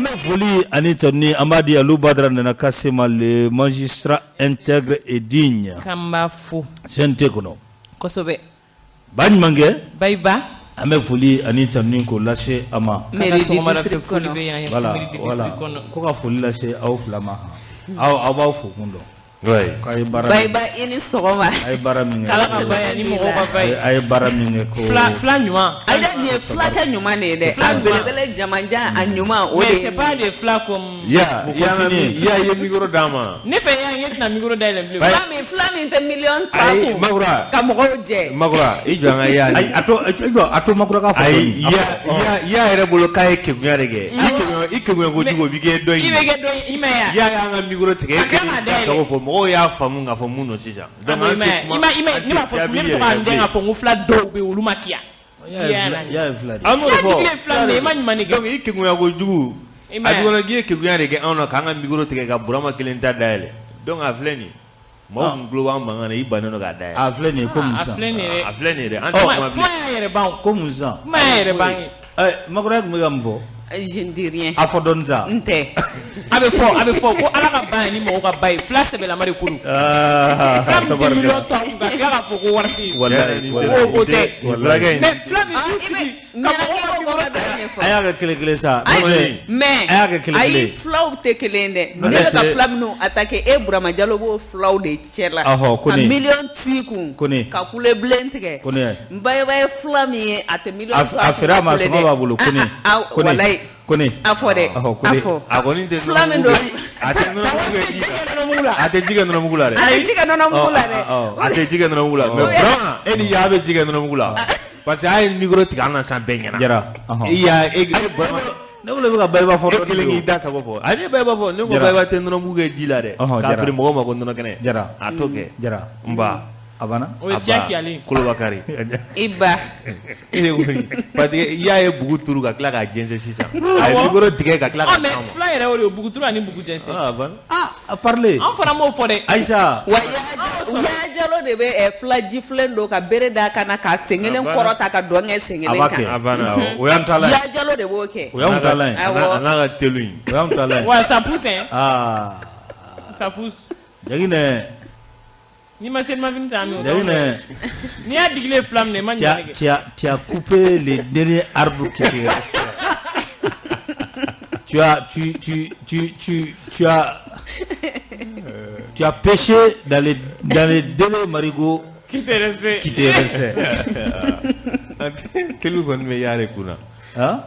An bɛ foli ani tanu an b'a di Alu Badara Nana Kase ma, le magistrat intègre et digne. K'an b'a fo. CNT kɔnɔ. Kosɛbɛ. Ba ɲumankɛ. Bayiba. An bɛ foli ani tanu k'o lase a ma. Mairie sɔgɔmada fɛ foli bɛ yan. Voilà, voilà. Ko ka foli lase aw fila ma. Aw b'aw fo kun dɔn. K'a ye baara Bayiba, i ni sɔgɔma. A ye baara min kɛ. K'Ala ka ba ye ani mɔgɔw ka ba ye. A ye baara min kɛ ko. Fila ɲuman. Ayi dɛ, nin ye fulakɛ ɲuman de ye dɛ. A belebele jamanjan a ɲuman o de Mais ye. c'est pas des fila comme. Ya ya ye micro d'a ma. Ne fɛ yan, e tɛna micro dayɛlɛ bilen. Fila min tɛ miliyɔn ta Ayi kun. Makura. Ka mɔgɔw jɛ. Makura, i jɔ an ka ya. Ayi, a to, i jɔ, a to Makura ka fɔ. Ayi, ya yɛrɛ bolo k'a ye kegunya de kɛ. I kegunya kojugu, o b'i kɛ dɔ in. I bɛ kɛ dɔ in, i ma ye wa? Ya y'an ka micro tigɛ, e kelen k'a sago fɔ, mɔgɔw y'a faamu k'a fɔ mun don sisan. Donc an tɛ kuma. I ma ne b'a fɔ, ne bɛ to k'a dɛn k'a fɔ n ko fila dɔw bɛ yen, olu ma kiya. Ya ye fila de. An b'o fɔ. Fila de, i ma ɲuman de kɛ. Donc i kegunya kojugu. A dugukɔnɔ k'i ye kegunya de kɛ anw na k'an ka micro tigɛ ka Burama kelen ta dayɛlɛ. Donc a filɛ nin ye. Maaw kun tulo b'an mankan na, i bannen don k'a dayɛlɛ. A filɛ nin ye ko mun sisan. A filɛ nin ye dɛ. A filɛ nin ye dɛ. An tɛ kuma bilen. Kuma y'a yɛrɛ ban o. Ko mun sisan. Kuma y'a yɛrɛ ban ye. Ɛ Makura tun bɛ ka mun fɔ? Je ne dis rien. A fɔ dɔɔni sa. N tɛ. A bɛ fɔ ko Ala ka ba ye ni mɔgɔw ka ba ye, fila sɛbɛlama de ko don. Fila min tɛ miliyɔn ta kun ka tila k'a fɔ ko wari tɛ yen. Walayi. O tɛ. Walayi. Mais fila min b'u sigi ka mɔgɔw ka micro dayɛlɛ. A y'a kɛ kelen kelen sa. Mais a y'a kɛ kelen kelen. Ayi, filaw tɛ kelen dɛ. Ne bɛ ka fila minnu attaquer, e Burama Jalo b'o filaw de cɛ la. Ɔhɔ, Ka miliyɔn t'i kun. Kone. Ka kule bilen tigɛ. Kone. N Bayiba ye fila min ye, a tɛ miliyɔn A feere a ma, sɔngɔ b'a bolo. Kone. Walayi. Kone. A fɔ dɛ. Ɔhɔ, Kone. A fɔ. A kɔni tɛ Fila min don. A tɛ nɔnɔmugu kɛ ji la. A tɛ ji kɛ nɔnɔmugu la dɛ. A tɛ ji kɛ nɔnɔmugu la dɛ. A tɛ ji kɛ nɔnɔmugu la. Mais Burama, e ni ya bɛ ji kɛ nɔnɔmugu la. Parce que a ye micro tigɛ an na san bɛɛ ɲɛna. Jara. I y'a e Burama. Ne bolo bɛ ka Bayiba fɔ. E kelen k'i da sago fɔ. A ne Bayiba fɔ, ne ko Bayiba tɛ nɔnɔmugu kɛ ji la dɛ. K'a feere mɔgɔw ma ko nɔnɔ kɛnɛ. Jara. A t'o kɛ. Jara. N ba. A banna. O ye fiya kiyalen. Kolobakari. I ba. E de ko parce que i y'a ye bugu turu ka tila k'a jɛnsɛn sisan. A ye micro tigɛ ka tila k'a Mais d'a ma. fila yɛrɛ o de ye buguturu ani bugu jɛnsɛn. Ah, a banna. Ah, parler. An fana m'o fɔ dɛ. Ayisa. Wa Yaya Jalo de bɛ fila jifilen don ka bere d'a kan na ka sen kelen kɔrɔta ka dɔn kɛ sen kelen kan. A banna. O y'an taalan ye. Yaya Jalo de b'o kɛ. O y'anw taalan ye. Awɔ. A n'a ka telu in. O y'anw taalan ye. Wa ça pousse hein. Ah. Ça pousse. Jaginɛ. N'i ma selimafini ta, an bɛ o. Jaginɛ. N'i y'a digilen fila minɛ, i ma ɲuman kɛ. Tu as coupé le dernier arbre qui te restait. Tu as tu tu tu tu tu as tu as pêché dans les derniers marigots qui te restait. Qui te restait. Telu kɔni bɛ y'ale kunna. Hein?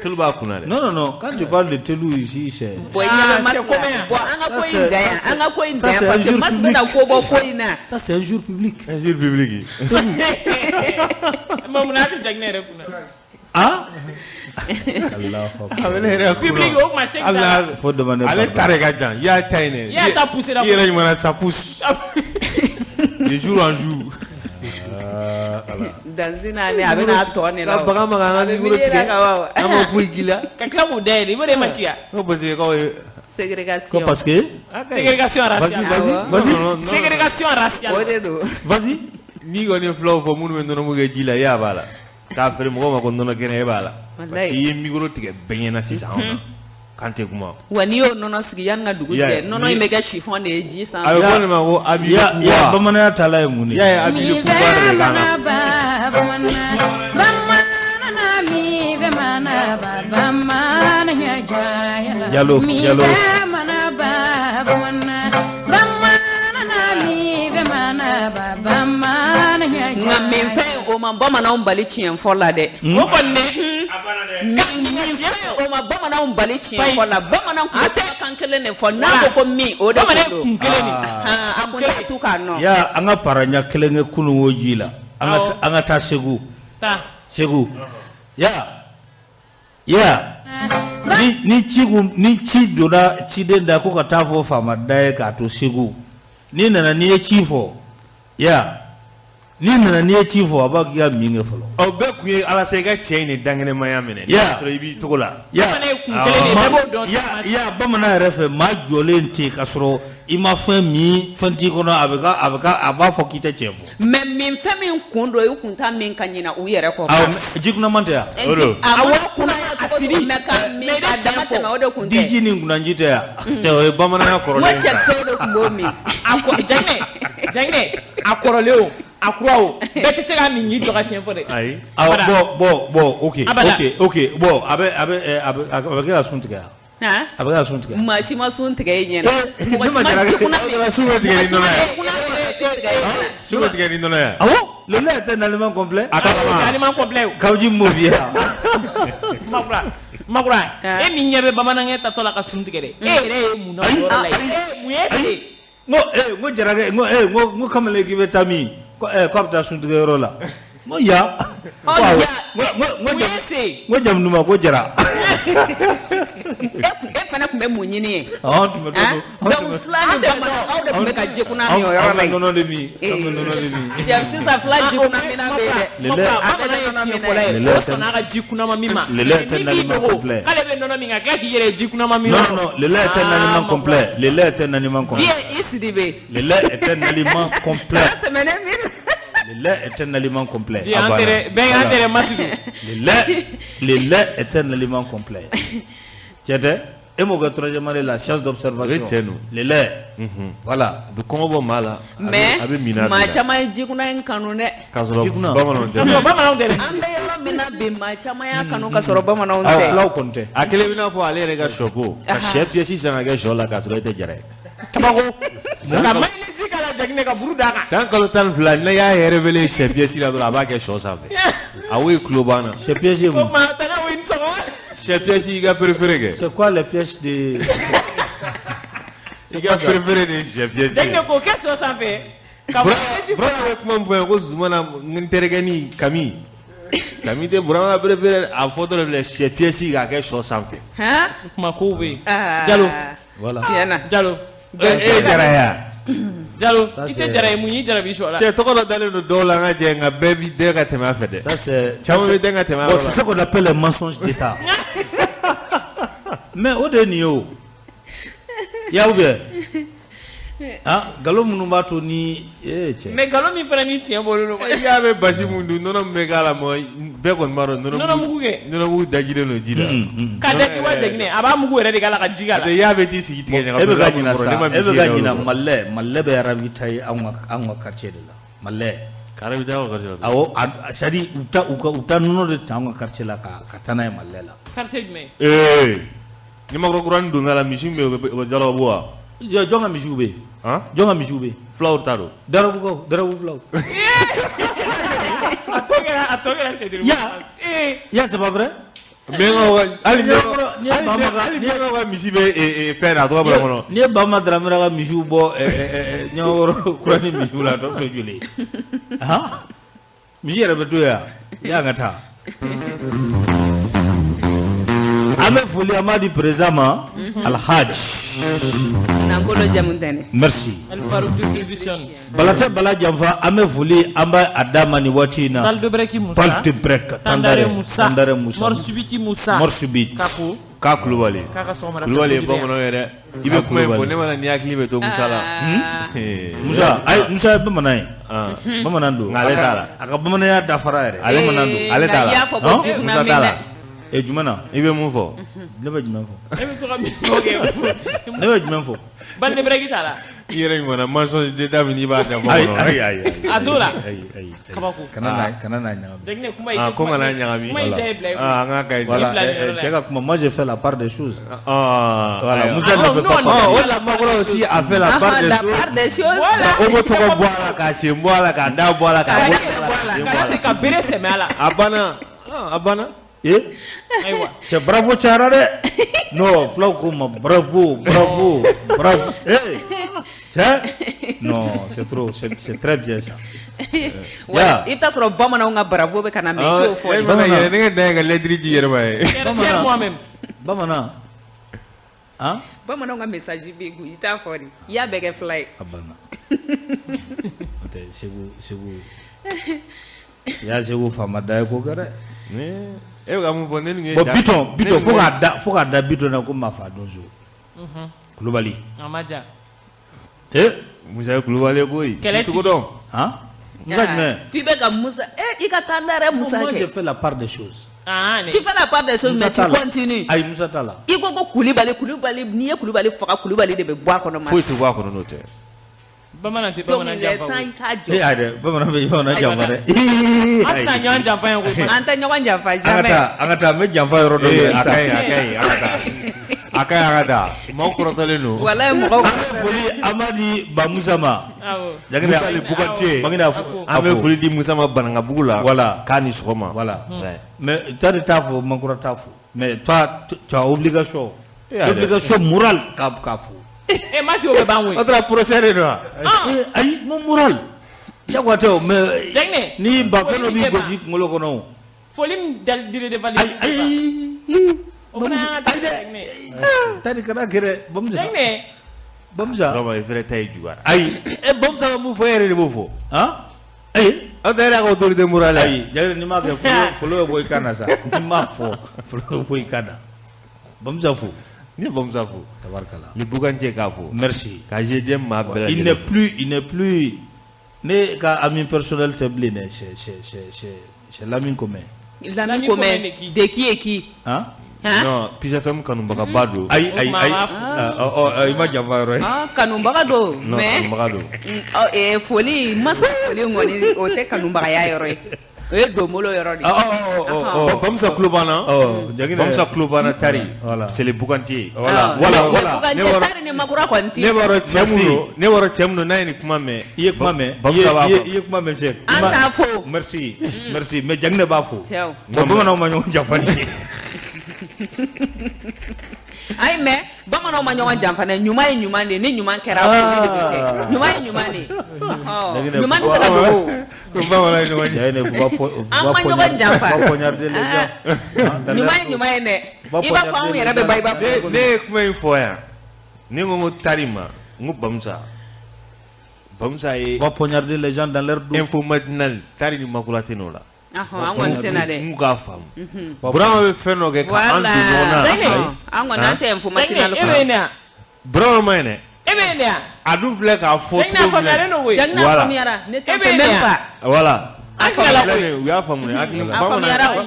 Telu b'a kunna dɛ. Non, non, non, quand tu parles de telu ici, c'est Bon, i ɲɛ bɛ Masi la. Bon, an ka ko in dan yan, an ka ko in dan yan parce que Masi bɛna ko bɔ ko in na. Ça, c'est injure publique. Injure publique. Mais mun na a tɛ Jaginɛ yɛrɛ kunna? Ah? Allahu A bɛ ne yɛrɛ kunna. Public, o kuma Sɛki t'a la. Faut demander Ale pardon. ta de ka jan. I y'a ta in dɛ. I y'a ta pousser la. I yɛrɛ ɲuman na, ça pousse. De jour en jour. Dansi naani a bɛna tɔ ne la. Ka bagan maga an ka A bɛ micro milieu la tigɛ. ka ban. An ma foyi k'i la. Ka tila k'o dayɛlɛ, i b'o de ma kiya. Ko parce que k'aw ye. Ségrégation. Ko parce que Ségrégation raciale. Vas-y, vas-y. Non, non, non. Ségrégation raciale. O de don. Vas-y. N'i kɔni ye filaw fɔ minnu bɛ nɔnɔmugu kɛ ji la, e y'a b'a la. K'a feere mɔgɔw ma ko nɔnɔ kɛnɛ, e b'a la. Parce que i ye micro tigɛ bɛɛ ɲɛna sisan anw na. K'an tɛ kuma. Wa n'i y'o nɔnɔ sigi yanni ka dugu jɛ, nɔnɔ in bɛ kɛ chiffon de ye ji A sanfɛ. bɛ fɔ nin ma ko abus de Ya pouvoir. bamananya taalan ye mun de I y'a ye abus de pouvoir de bɛ k'an na. Jalo, Jalo. Nka minfɛn o ma bamananw bali tiɲɛ fɔ la dɛ. O kɔni dɛ. Minfɛn o ma bamananw bali tiɲɛ fɔ la. Bamananw tun bɛ kumakan kelen de fɔ n'a ko min o de Bamanan don. kun kelen de. A kun t'a tu k'a nɔ. Ya an ka para ɲɛ kelen kɛ kunun o ji la. An ka taa Segu. Taa. Segu. Ya. Ya. Ni ci kun ni ci donna ciden da ko ka taa fɔ faama da ye k'a to Segu. N'i nana n'i ye ci fɔ. Ya. N'i nana n'i ye ci fɔ a b'a k'i ka min kɛ fɔlɔ. Aw bɛɛ tun ye Ala se i ka cɛ in de dankɛnɛmaya minɛ. N'i y'a sɔrɔ i b'i cogo la. Ya bamanan yɛrɛ fɛ maa jɔlen tɛ k'a sɔrɔ i ma fɛn min fɛn t'i kɔnɔ a bɛ a b'a fɔ k'i tɛ tiɲɛ fɔ. Mais min fɛn min kun don i kun t'a min ka ɲina u yɛrɛ kɔ. Awɔ jikunaman tɛ yan. O don. Awɔ kunaya cogo di mais ka min ka dama tɛmɛ o de kun tɛ. Diji ni kunanji tɛ yan. Cɛ o ye bamananya kɔrɔlen ye. N ko cɛkisɛw de tun b'o min. A Jaginɛ a kɔrɔlen o. A kura o bɛɛ tɛ se ka min k'i jɔ ka tiɲɛ fɔ dɛ. Ayi. Awɔ bon ok ok bon a bɛ kɛ ka sun tigɛ yan. A bɛ ka sun tigɛ. Maa si ma sun tigɛ e ɲɛna. Mɔgɔ si ma sun bɛ tigɛ ni nɔnɔ ye. Sun bɛ tigɛ ni nɔnɔ ye. Awɔ le lait est un aliment complet. A ka kan. Aliment complet. Kawuji m'o f'i ye. Makura e min ɲɛ bɛ bamanankɛ tatɔ la ka sun tigɛ dɛ. E yɛrɛ ye mun na o yɔrɔ la yen. Mun ye e. N ko jarakɛ n ko kamalen k'i bɛ taa min. Ko k'a bɛ taa suntigɛyɔrɔ la n ko ya. N ko jamu duman ko Jara. E fana tun bɛ mun ɲini ye. Ɔn tun bɛ donc fila ni bamanan aw de tun bɛ ka jikuna min o yɔrɔ la yen. An bɛ nɔnɔ de min an bɛ nɔnɔ de min. Cɛ sisan fila jikuna min bɛ yen dɛ. Bamanan ye tiɲɛ fɔla ye o sɔnna a ka jikunama min ma. Le lait est un aliment complet. K'ale bɛ nɔnɔ min ka tila k'i yɛrɛ ye jikunama min. Non non le lait est un aliment complet. Le lait est un aliment complet. Vieux i Sidibe. Le lait est un aliment complet. Le lait est un aliment complet. Le lait est un aliment complet. Tiens, et mon gars, troisième année, la science d'observation. Le lait. Voilà. Mais, maa caman ye jikuna in kanu dɛ. K'a sɔrɔ bamananw tɛ. An bɛ yɔrɔ min na bi maa caman y'a kanu ka sɔrɔ bamananw tɛ. Fulaw kɔni tɛ. A kelen bɛ n'a fɔ ale yɛrɛ ka sɔ ko ka sɛ pièce san ka kɛ sɔ la k'a sɔrɔ e tɛ jara ye. Kabako. Ka mayonnaise k'a la Jaginɛ ka buru d'a kan. San kalo 12 n'a y'a yɛrɛ wele sɛ pièce la dɔrɔn a b'a kɛ sɔ sanfɛ. A wo tulo banna. Sɛ pièce ye mun? O tuma tana o ni sɔgɔma. Sɛ pièce i ka préféré kɛ. C'est quoi les pièces de? I ka préféré de ye sɛ pièce ye. Jaginɛ k'o kɛ sɔ sanfɛ. Burama bɛ kuma min fɔ yan ko Zumana n terikɛnin Kami. Kami tɛ Burama préféré a fɔ dɔrɔn filɛ sɛ pièce k'a kɛ sɔ sanfɛ. Kuma kow bɛ yen. Jalo. Voilà. Tiɲɛ na. Jalo. E Jara ya. Jalo i tɛ Jara ye mun y'i jarabi sɔ la. Cɛ tɔgɔ dɔ dalen don dɔw la an ka jɛ nka bɛɛ b'i dɛn ka tɛmɛ a fɛ dɛ. Ça c'est caman bɛ dɛn ka tɛmɛ a yɔrɔ la. C'est ce qu'on appelle les mensonges d'État. Mais o de ye nin ye o. Ya ou bien? Ah nkalon minnu b'a to ni cɛ. Mais nkalon min fana ni tiɲɛ bɔlen don. I y'a mɛn basi mun dun nɔnɔ min bɛ k'a la mɔ bɛɛ kɔni b'a dɔn nɔnɔ mugu kɛ. Nɔnɔ mugu dajilen don ji la. Ka daji wa Jaginɛ a b'a mugu yɛrɛ de k'a la ka ji k'a la. I y'a bɛ t'i sigi tigɛ ɲaga. E bɛ ka ɲina sa e bɛ ka ɲina Malɛ bɛ ravitailler anw ka quartier de la Malɛ. Ka ravitailler aw ka quartier la. Awɔ c'est à dire u taa nɔnɔ de ta anw ka quartier la ka taa n'a ye Malɛ la. Quartier jumɛn? Ee ni makɔrɔ kuranin donna la misi min bɛ yen o bɛ Jalabu wa? Jɔn ka misiw bɛ yen? Jɔn ka misiw bɛ yen? Fulaw ta don. Darabukaw darabu fulaw. A tɔ kɛra cɛjuru. Ya c'est pas vrai? Hali miɲankaw ka misi bɛ fɛn na a tɔgɔ bɔra n kɔnɔ. N'i ye Bama Daramera ka misiw bɔ Ɲamakɔrɔ kura ni misiw la a tɔ bɛ to joli ye? Misi yɛrɛ bɛ to yan yan ka taa. An bɛ foli an b'a di président ma Alhaji. Nankolo jamu tɛ. Merci. Alfarou distribution. Balatɛ Bala Janfa an bɛ foli an b'a a d'a ma nin waati in na. Salde break Musa. Salde break Tandare Musa. Tandare Musa. Morsubiti Musa. Morsubiti. Kako. K'a Kulubali. K'a ka sɔgɔmada Kulubali ye bamananw ye dɛ. I bɛ kuma in fɔ ne mana ni hakili bɛ to Musa la. Musa ayi Musa ye bamanan ye. Bamanan don. Nka ale t'a la. A ka bamananya dafara yɛrɛ. Ale bamanan don. Ale t'a la. I y'a fɔ ko Musa t'a la. E jumɛn na? I bɛ mun fɔ? Ne bɛ jumɛn fɔ? E bɛ to ka min fɔ kɛ. Ne bɛ jumɛn fɔ? Bande break t'a la. I yɛrɛ ɲuman na mensonge d'État min n'i b'a janfa kɔnɔ. Ayi. A t'o la. Ayi. Kabako. Kana n'a ɲagami. Jaginɛ kuma in. Ko kana ɲagami. Kuma in diya ye bila i kun. An k'a ka ɲi. Voilà cɛ ka kuma moi j'ai fait la part des choses. Voilà Musa ne peut pas parler. O la Makɔrɔ aussi a fait la part des choses. La part des choses. Voilà. O ko tɔgɔ bɔ a la k'a sen bɔ a la k'a da bɔ a la k'a bɔ a la. Ka bere sɛmɛ a la. A banna. A banna. Eh, cɛ bravo cayara dɛ. Non fulaw ko ma bravo bravo bravo. Eh cɛ non c'est trop c'est très bien ça. Ouais, i bɛ taa sɔrɔ bamananw ka bravo bɛ ka na mais i t'o fɔ. E mana yɛlɛ ne ka dan ye ka lettre ci yɛrɛ ma ye. Cher moi-même. Bamanan. Han? Bamananw ka message b'i kun i t'a fɔ de. I y'a bɛɛ kɛ fila ye. A banna. Segu Segu ya Segu faama da ye ko kɛ dɛ. E bɛ ka mun fɔ ne ni bon Bitɔn fo k'a da Bitɔn na ko Mafa Donso. Kulubali. A ma ja. Musa ye Kulubali ye koyi. Kɛlɛ cogo dɔn. Han? Musa jumɛn? F'i bɛ ka Musa i ka taa n da dɛ Musa kɛ. Moi je fais la part des choses. Tu fais la part des choses mais tu continues. Ayi Musa t'a la. I ko Kulibali Kulibali n'i ye Kulibali faga Kulibali de bɛ bɔ a kɔnɔ. Foyi tɛ bɔ a kɔnɔ n'o tɛ. Bamanan tɛ bamanan janfa koyi. E ayi dɛ bamanan bɛ bamanan janfa dɛ. An tɛna ɲɔgɔn janfa yan koyi. An tɛ ɲɔgɔn janfa jamais. An ka taa n bɛ janfa yɔrɔ dɔ yira. A ka ɲi a ka ɲi an ka taa. A ka ɲi an ka taa. Maaw kɔrɔtɔlen don. Walayi mɔgɔw. An bɛ foli an b'a di Ba Musa ma. Awɔ. Musa le Bukatiye. An bɛ foli di Musa ma Banankabugu la. Voilà. K'a ni sɔgɔma. Voilà. Mais toi de t'a fɔ Mankura t'a fɔ. Mais toi tu as obligation. Obligation morale k'a fɔ. Ma si o bɛ ban koyi. O taara procès de don wa. Ayi n ko moral. Jagoya tɛ o mais. Jaginɛ. Ni ba fɛn dɔ b'i gosi kunkolo kɔnɔ o. Foli min dili de valide. Ayi ayi. O fana y'an ka Jaginɛ. Tari kana kɛ dɛ Bamusa. Jaginɛ. Bamusa. Vraiment i fɛnɛ ta ye juguyara. Ayi. Bamusa ka mun fɔ e yɛrɛ de b'o fɔ. Han. Ayi. Aw tɛ e yɛrɛ ka autorité morale ye. Ayi Jaginɛ n'i m'a kɛ folo bɛ bɔ i kan na sa. N'i m'a fɔ folo bɛ bɔ i kan na. Bamusa fo. Ni Bamusa fo. Tabarikala. Ni Bukance k'a fo. Merci. Ka GDM maa bɛɛ lajɛlen. Il n'est plus ne ka ami personnel tɛ bilen dɛ, c'est l'ami commun. L'ami commun de qui et qui? Hein? Non, Peace FM kanubagaba don. Ayi ayi ayi. I ma janfa yɔrɔ ye. Kanubaga don. Non, kanubaga don. Foli masa foli kɔni o tɛ kanubagaya yɔrɔ ye. O ye donbolo yɔrɔ de ye. Bamusa tulo b'an na. Bamusa tulo b'an na Tari. C'est le Bukante. Voilà voilà voilà. Bukante Tari ni Makura kɔni ti. Ne b'a dɔn cɛ mun don. Ne b'a dɔn cɛ mun don n'a ye nin kuma mɛn. I ye kuma mɛn. Bamusa b'a fɔ. I ye kuma mɛn Sɛki. An t'a fo. Merci merci mais Jaginɛ b'a fo. Cɛw. Bon bamananw ma ɲɔgɔn janfa ni. Ayi mais bamananw ma ɲɔgɔn janfa dɛ, ɲuman ye ɲuman de ye, ni ɲuman kɛra foli de bɛ kɛ, ɲuman ye ɲuman de ye, ɲuman tɛ se ka dogo. Ko bamananw ye ɲɔgɔn janfa. An ma ɲɔgɔn janfa. Ɲuman ye ɲuman ye dɛ, i b'a fɔ anw yɛrɛ bɛ ba i b'a fɔ. Ne ye kuma in fɔ yan, ne ko Tari ma, n ko Bamusa. Bamusa ye. Va poignarder les gens dans leur dos. Info matinale Tari ni Makura tɛ n'o la. An kɔni tɛ na dɛ. N k'a faamu. Burama bɛ fɛn dɔ kɛ k'an don ɲɔgɔn na. An kɔni an tɛ info matinale kɔnɔ. E bɛ yen de. Burama ma ɲi dɛ. E bɛ yen de. A dun filɛ k'a fɔ cogo min na. Jaginɛ faamuyara. Ne tɛ fɛ même pas. Voilà. An tilala koyi. U y'a faamu dɛ. A faamuyara o.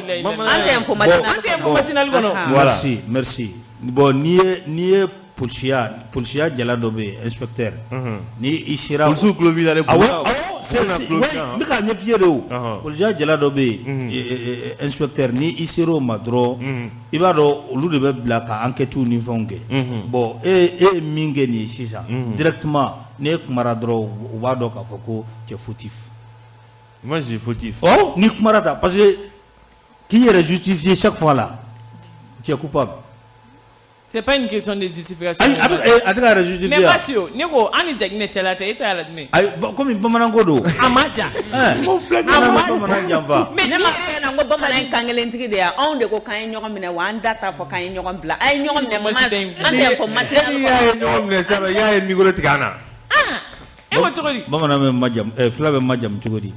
An tɛ info matinale. An tɛ info matinale kɔnɔ. Merci merci. Bon n'i ye polisiya jala dɔ bɛ yen inspecteur. Ni i sera. Polisiw tulo b'i la dɛ. Awɔ awɔ. N bɛ k'a ɲɛf'i ye de o. Polisiya jala dɔ bɛ yen inspecteur ni i sera o ma dɔrɔn i b'a dɔn olu de bɛ bila ka enquête ni fɛnw kɛ. Bon e ye min kɛ nin ye sisan directement n'e kumara dɔrɔn u b'a dɔn k'a fɔ ko tu es fautif. Moi je suis fautif. Ɔ n'i kumara tan parce que k'i yɛrɛ justifier chaque fois là tu es coupable. C'est pas une question de justification. Ayi a tɛ ka yɛrɛ justifier. Mais Mathieu, ne ko an ni Jaginɛ cɛla tɛ e ta y'a la jumɛn? Ayi komi bamananko don. A ma ja. N ko filɛ nin ma bamanan janfa. Mais ne ma fɛn na n ko bamanan ye kankelentigi de ye anw de ko k'an ye ɲɔgɔn minɛ wa an da t'a fɔ k'an ye ɲɔgɔn bila an ye ɲɔgɔn minɛ an tɛ fɔ matinale. E y'a ye ɲɔgɔn minɛ sisan i y'a ye micro tigɛ an na. E ko cogo di? Bamanan bɛ majamu fila bɛ majamu cogo di?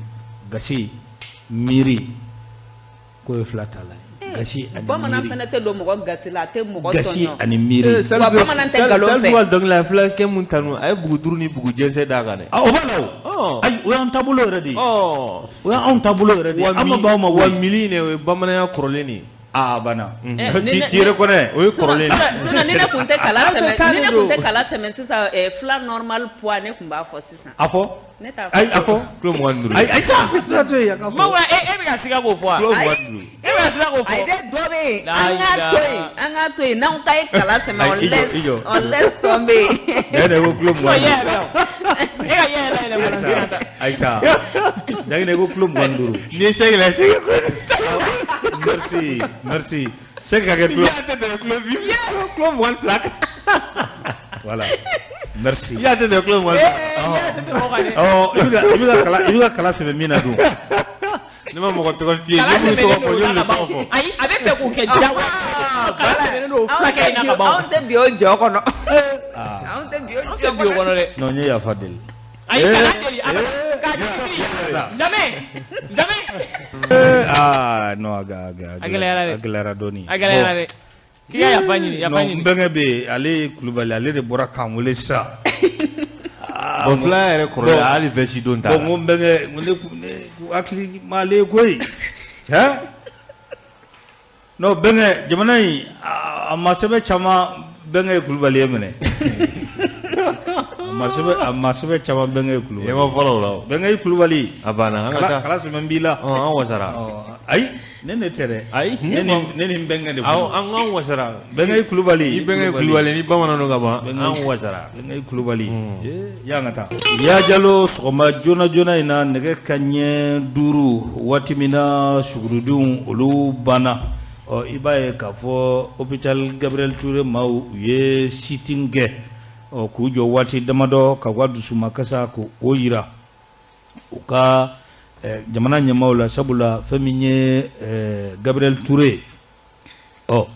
Gasi miiri k'o ye fila ta la ye. Gasi ani miiri. Bamanan fana tɛ don mɔgɔ gasi la a tɛ mɔgɔ tɔɲɔ. Gasi ani miiri. Wa bamanan tɛ nkalon fɛ. Salifu ka dɔnkili la fulakɛ mun tanu a ye bugu duuru ni bugu jɛnsɛn d'a kan dɛ. O b'a la o. Ayi o y'an taabolo yɛrɛ de ye. O y'anw taabolo yɛrɛ de ye. An ma ban o ma wa mili in o ye bamananya kɔrɔlen de ye. Aa banna. Tu reconnais. O ye kɔrɔlen de ye. Sinon ni ne tun tɛ kala sɛmɛ ni ne tun tɛ kala sɛmɛ sisan fila normal poids ne tun b'a fɔ sisan. A fɔ. Ne t'a fɔ. Ayi a fɔ. Kilo 25. Ayi ayi sa. To yen a ka fɔ. Mawura e bɛ ka siga k'o fɔ wa? Kilo 25. E bɛ ka siga k'o fɔ. Ayi dɛ dɔ bɛ yen an k'a to yen an k'a to yen n'anw ta ye kala sɛmɛ on laisse tomber. Ne yɛrɛ ko kilo 25. E ka yɛlɛ yɛlɛ yɛlɛ ta. Ayi sa. Jaginɛ ko kilo 25. N'i ye sɛgɛ la sɛgɛ. Merci merci. Sɛgɛ ka kɛ kilo. I y'a tɛ tɛmɛ kilo bi kilo 22. Voilà. Merci. I y'a tɛ tɛmɛ kilo 22. Ɔ i bɛ ka kala sɛbɛn min na dun. Ne ma mɔgɔ tɔgɔ f'i ye ne m'u tɔgɔ fɔ n y'olu de tɔgɔ fɔ. Ayi a bɛ fɛ k'o kɛ diyagoya. Kala sɛbɛnnen don fulakɛ in na ka ban. Anw tɛ bi o jɔ kɔnɔ. Anw tɛ bi o jɔ kɔnɔ dɛ. Non n ye yafa deli. Ayi kana deli a k'a Jamais. Jamais. Ah non, a gɛlɛyara dɔɔni. A gɛlɛyara dɛ. K'i ka yafa ɲini, yafa ɲini. N bɛnkɛ bɛ yen, ale ye Kulubali, ale de bɔra k'an wele sisan. Bon, fila yɛrɛ kɔrɔlen, hali veste don t'a la. Bon, n ko n bɛnkɛ, n ko ne hakili m'ale ye koyi. Cɛ? Non, bɛnkɛ, jamana in a ma sɛbɛn caman bɛnkɛ ye Kulubali ye minɛ. A ma sɛbɛn caman bɛnkɛ ye Kulubali. Ɲɛma fɔlɔ o la o. Bɛnkɛ ye Kulubali. A banna, an ka taa. Kala sɛmɛ b'i la. An wasara. Ayi, ne tɛ dɛ. Ayi, ne ni n bɛnkɛ de. Awɔ, an wasara. Bɛnkɛ ye Kulubali. I bɛnkɛ ye Kulubali ni bamananw don ka ban, an wasara. Bɛnkɛ ye Kulubali. Y'an ka taa. Ya Jalo, sɔgɔma joona joona in na nɛgɛ kanɲɛ 5 waati min na sugurudenw olu banna. Ɔ, i b'a ye k'a fɔ hôpital Gabriel Touré maaw u ye sit-in kɛ. Ɔ, k'u jɔ waati damadɔ ka u ka dusumakasa k'o yira u ka jamana ɲɛmaaw la, sabula fɛn min ye Gabriel Touré, ɔ,